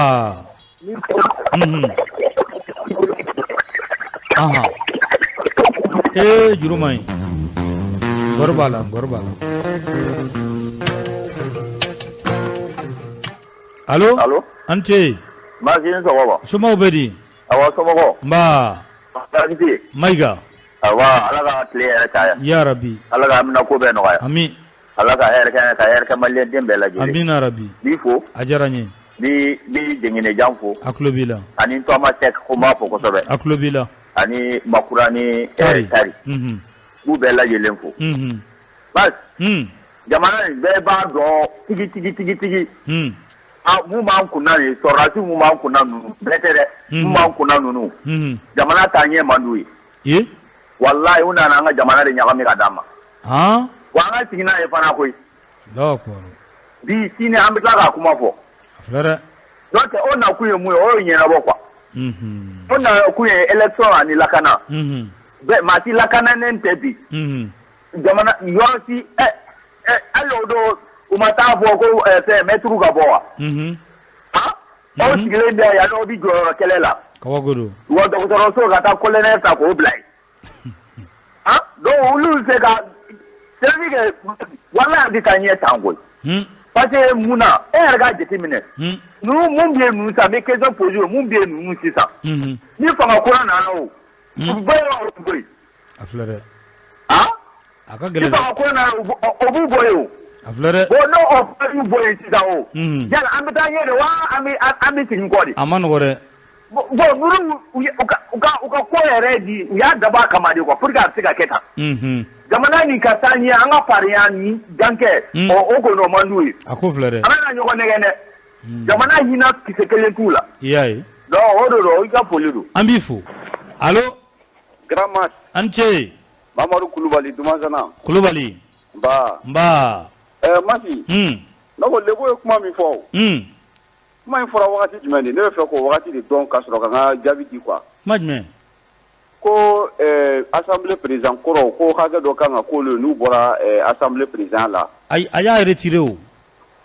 Ahan. Ee juru man ɲi. Ngɔri b'a la ngɔri b'a la. Allo. Allo. An ce. Baasi ni sɔgɔma. Somɔgɔw bɛ di? Awɔ somɔgɔw. Nba. Baasi tɛ yen. Mayiga. Awa Ala ka tile hɛrɛ caya. Ya rabi. Ala ka amina ko bɛɛ nɔgɔya. Ami. Ala ka hɛrɛ kɛ ka hɛrɛ kɛ maliyɛn den bɛɛ lajɛlen. Amina rabi. B'i fo. A diyara n ye. Bi Jɛngɛnɛjan fo. A tulo b'i la. Ani Tɔma Sɛk ko n b'a fo kosɛbɛ. A tulo b'i la. Ani Makura ni Tari. K'u bɛɛ lajɛlen fo. Basi. Jamana in bɛɛ b'a dɔn tigi tigi tigi tigi. A mun b'an kunna nin sɔrɔdasi mun b'an kunna ninnu bɛɛ tɛ dɛ. Mun b'an kunna ninnu. Jamana taa ɲɛ man d'u ye. Walayi u nana an ka jamana de ɲagami ka d'an ma. Wa an ka sigi n'a ye fana koyi. Bi sini an bɛ tila k'a kuma fɔ. Donc o nakun ye mun ye o ye ɲɛnabɔ quoi. O nakun ye élection ani lakana. Bɛɛ maa si lakananen tɛ bi. Jamana yɔrɔ si hali o don u ma taa fɔ ko fɛn mɛtiriw ka bɔ wa. Aw sigilen bɛ yan n'aw bɛ jɔyɔrɔ kɛlɛ la. Kabako don. Wa dɔgɔtɔrɔso ka taa colonel ta k'o bila yen. Donc olu bɛ se ka c'est à dire que walayi a bɛ taa ɲɛ tan koyi. Parce que mun na e yɛrɛ k'a jateminɛ ninnu mun bɛ yen ninnu sisan n bɛ question poser mun bɛ yen ninnu sisan ni fanga kura nana o u bɛ bɔ yen wa u tɛ bɔ yen. A filɛ dɛ. A ka gɛlɛn. Ni fanga kura nana o b'u bɔ yen o. A filɛ dɛ. Bon n'o y'u bɔ yen sisan o. Yala an bɛ taa ɲɛ de wa an bɛ segin kɔ de. A ma nɔgɔ dɛ. Bon ninnu u ka ko yɛrɛ di u y'a dabɔ a kama de quoi pour que a bɛ se ka kɛ tan. Jamana nin ka taa ɲɛ an ka farinya ni gankɛ o kɔni o man d'u ye. A ko filɛ dɛ. An bɛna ɲɔgɔn nɛgɛn dɛ. Jamana hinɛ kisɛ kelen t'u la. I y'a ye. Donc o de don i ka foli don. An b'i fo. Allo. Grand Mas. An ce. Mamadu Kulubali Dumansana. Kulubali. Nba. Nba. Masi. Ne ko Lebo ye kuma min fɔ o. Kuma in fɔra wagati jumɛn de ne bɛ fɛ k'o wagati de dɔn ka sɔrɔ ka n ka jaabi di quoi. Kuma jumɛn. Ko assemblée président kɔrɔw ko hakɛ dɔ kan ka k'olu ye n'u bɔra assemblée président la. Ayi a y'a retiré o.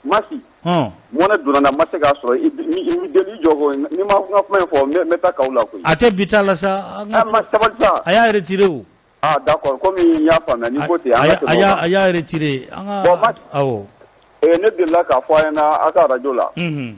Masi. Mɔnɛ donna n na n ma se k'a sɔrɔ i deli i jɔ ko ni ma n ka kuma in fɔ n bɛ taa kaw la koyi. A tɛ bi ta la sa. Ma sabali sa. A y'a retiré o. Ah d'accord komi n y'a faamuya ni ko ten an ka tɛmɛ o kan. A y'a retiré an ka. Bon Masi. Awɔ. Ne delila k'a fɔ a ɲɛna aw ka radio la. N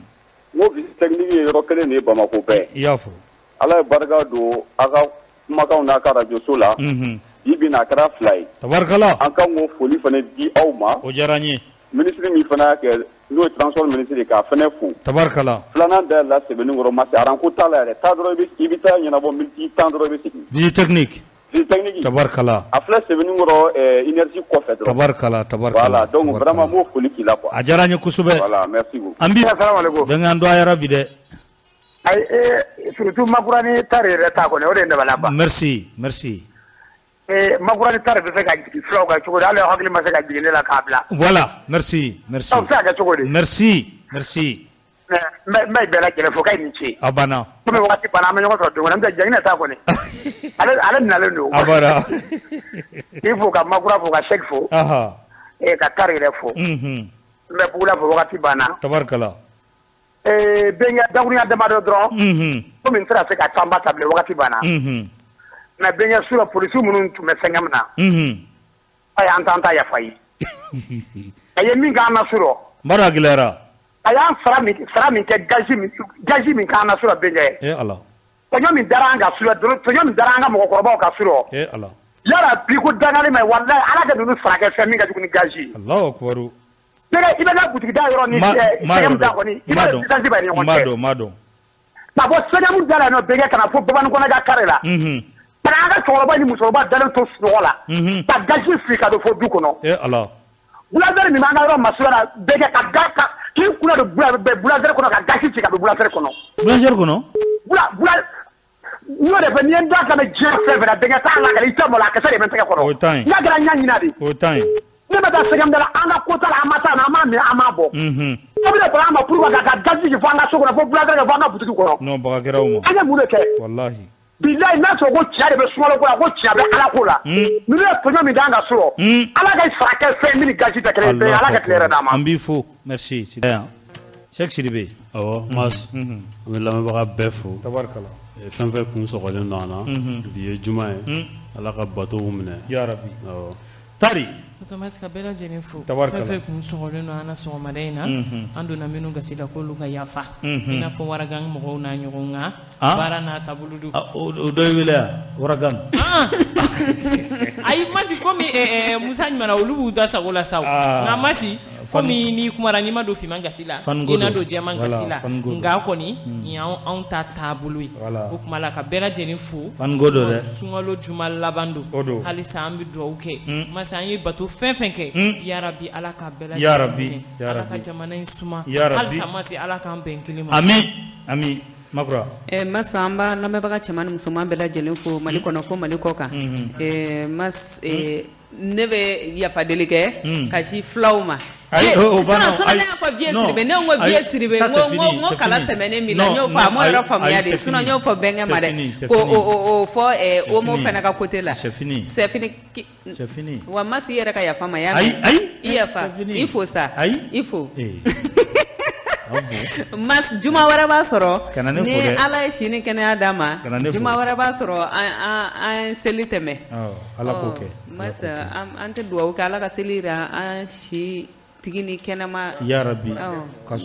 ko visite technique ye yɔrɔ kelen de ye Bamakɔ bɛɛ. I y'a fɔ. Ala ye barika don aw ka kumakanw n'a ka radio so la. Bi bi in na a kɛra 2 ye. Tabarikala. An kan k'o foli fana di aw ma. O diyara n ye. Ministre min fana y'a kɛ n'o ye transport ministre ye k'a fana fo. Tabarikala. Filanan dayɛlɛla Sebenikɔrɔ Masi aranko t'a la yɛrɛ taa dɔrɔn i bɛ taa ɲɛnabɔ miniti 10 dɔrɔn i bɛ segin. Visite technique. Visite technique. Tabarikala. A filɛ Sebenikɔrɔ énergie kɔfɛ dɔrɔn. Tabarikala tabarikala. Voilà donc vraiment n b'o foli k'i la quoi. A diyara n ye kosɛbɛ. Voilà merci beaucoup. An b'i. Asalaamaaleykum. Bɛnkan dɔgɔyara bi dɛ. Ayi surtout Makurani tari yɛrɛ ta kɔni o de ye dabali ban. Merci merci. Makurani tari bɛ se ka jigin fulaw kan cogo di hali hakili ma se ka jigin ne la k'a bila. Voilà merci merci. Aw bɛ se ka kɛ cogo di. Merci merci. N bɛ bɛɛ lajɛlen fo k'a ni ce. A banna. Komi wagati banna an bɛ ɲɔgɔn sɔrɔ don wɛrɛ n tɛ Jaginɛ ta kɔni. Ale nalen don. A banna. K'i fo ka Makura fo ka Sɛki fo. Ka tari yɛrɛ fo. N bɛ Bugula fo wagati banna. Tabarikala. Bɛnkɛ dakurunya damadɔ dɔrɔn. Komi n tɛna se ka temps ta bilen wagati banna. Mais bɛnkɛ su la polisiw minnu tun bɛ fɛnkɛ min na. Ayi an t'an ta yafa ye. A ye min k'an na su rɔ. N b'a dɔn a gɛlɛyara. A y'an sara min kɛ gazi min k'an na su rɔ bɛnkɛ. Ee Ala. Tɔɲɔ min dara an kan su rɔ tɔɲɔ min dara an ka mɔgɔkɔrɔbaw kan su rɔ. Ee Ala. Yala bi ko dangali ma walayi Ala ka ninnu sara kɛ fɛn min ka jugu ni gazi ye. Alahu akibaru. I bɛ ka butigi da yɔrɔ ni sɛgɛmu da kɔni i b'a dɔn distance b'a ni ɲɔgɔn cɛ. N b'a dɔn. Ka bɔ sɛgɛmu da la yen nɔ bɛnkɛ ka na fo Babanikɔnɔ ka carré la. Ka an ka cɛkɔrɔba ni musokɔrɔba dalen to sunɔgɔ la. Ka gazi fili ka don fo du kɔnɔ. Ee Ala. Boulangerie min b'an ka yɔrɔ masurunya la bɛnkɛ ka ga ka k'i kunna don boulangerie kɔnɔ ka gazi ci ka don boulangerie kɔnɔ. Boulangerie kɔnɔ. N y'o de fɔ n'i ye n da ka mɛn diɲɛ fɛn fɛn na bɛnkɛ t'a lakale i tɛ malo a kisɛ de bɛ n tɛgɛ kɔrɔ. O ye tan ye. N'a kɛra n y'a ɲini de. O ye tan ye. Ne bɛ taa sɛgɛn da la an ka ko t'a la an ma taa an m'a minɛ an m'a bɔ. E bɛna bɔra an ma pour que ka gazi jigin fo an ka so kɔnɔ fo boulangerie fo an ka boutique kɔnɔ. Non baga kɛra o ma. An ye mun de kɛ. Walahi. Bilayi n'a sɔrɔ ko tiɲɛ de bɛ sunkalo ko la ko tiɲɛ bɛ Ala ko la. Ninnu ye tɔɲɔ min d'an ka so rɔ. Ala ka sara kɛ fɛn min ni gazi tɛ kelen ye Ala ka tile hɛrɛ d'an ma. An b'i fo merci. Cheikh Sidibe. Awɔ Mas. An bɛ lamɛnbaga bɛɛ fo. Tabarikala. Fɛn fɛn kun sɔgɔlen don an na. Bi ye juma ye. Ala ka batow minɛ. Ya rabi. Awɔ. Tari. Thomas ka bɛɛ lajɛlen fo. Fɛn fɛn kun sɔgɔlen don an na sɔgɔmada in na. An donna minnu gasi la k'olu ka yafa. I n'a fɔ waragan mɔgɔw n'a ɲɔgɔn kan. Baara n'a taabolo don. O dɔ ye wele yan waragan. Ayi Masi komi Musa ɲuman olu b'u da sago la sa o. Nka Masi komi n'i kumara n'i ma don finman gasi la. I na don jɛman gasi la. Nka kɔni nin y'anw ta taabolo ye. O tuma la ka bɛɛ lajɛlen fo. Faniko don dɛ. Sunkalo juma laban don. O don. Halisa an bɛ dugawu kɛ. Masi an ye bato fɛn fɛn kɛ. Yarabi Ala ka bɛɛ lajɛlen. Yarabi. Ala ka jamana in suma. Yarabi. Halisa Masi Ala k'an bɛn kelen ma. Ami ami. Makura. Masa an b'a lamɛnbaga cɛman ni musoman bɛɛ lajɛlen fo Mali kɔnɔ fo Mali kɔ kan. Mas ne bɛ yafa deli kɛ ka si fulaw ma. Ayi o banna ayi ne y'a fɔ Vieux Sidibe ne ko Vieux Sidibe n ko kala sɛmɛnen b'i la n y'o fɔ a m'o yɔrɔ faamuya de sinon n y'o fɔ bɛnkɛ ma dɛ ko o fɔ Omo fana ka côté la. C'est fini. C'est fini. C'est fini. Wa Masi i yɛrɛ ka yafa ma y'a mɛn. Ayi ayi. I yafa i fo sa. Ayi. I fo. Mas juma wɛrɛ b'a sɔrɔ ni Ala ye si ni kɛnɛya d'a ma juma wɛrɛ b'a sɔrɔ an seli tɛmɛ. Ala k'o kɛ. Mas an tɛ dugawu kɛ Ala ka seli jira an si tigi ni kɛnɛma. Yarabi ka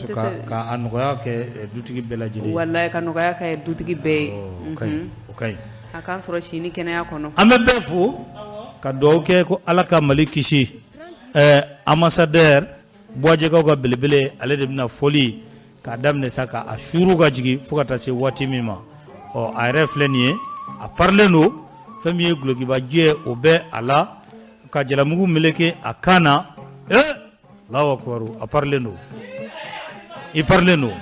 ka a nɔgɔya kɛ dutigi bɛɛ lajɛlen ye. Walayi ka nɔgɔya kɛ dutigi bɛɛ ye. O ka ɲi, o ka ɲi. A k'an sɔrɔ si ni kɛnɛya kɔnɔ. An bɛ bɛɛ fo ka dugawu kɛ ko Ala ka Mali kisi. Ambassadeur Buwajɛkaw ka belebele, ale de bɛna foli k'a daminɛ sa k'a suuru ka jigin fo ka taa se waati min ma. Ɔ, a yɛrɛ filɛ nin ye, a parilen don. Fɛn min ye gulokibajɛ, o bɛ a la ka jalamugu meleke a kan na. Allahu akbar, a parilen don, i parilen don.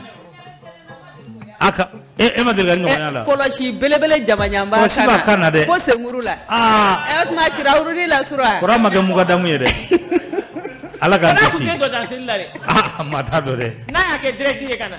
A ka e ma deli ka ɲɔgɔnya la. Kɔlɔsi belebele jamajanba kɔlɔsi b'a kan na dɛ. Fo senkuru la. Aa, o tuma sirawurudi la sura. Kɔrɔ ma kɛ mugadamu ye dɛ. Ala k'an Kɔrɔ kisi. kun tɛ jɔ danseli la dɛ. Aa, maa t'a dɔn dɛ. N'a y'a kɛ direct ye ka na.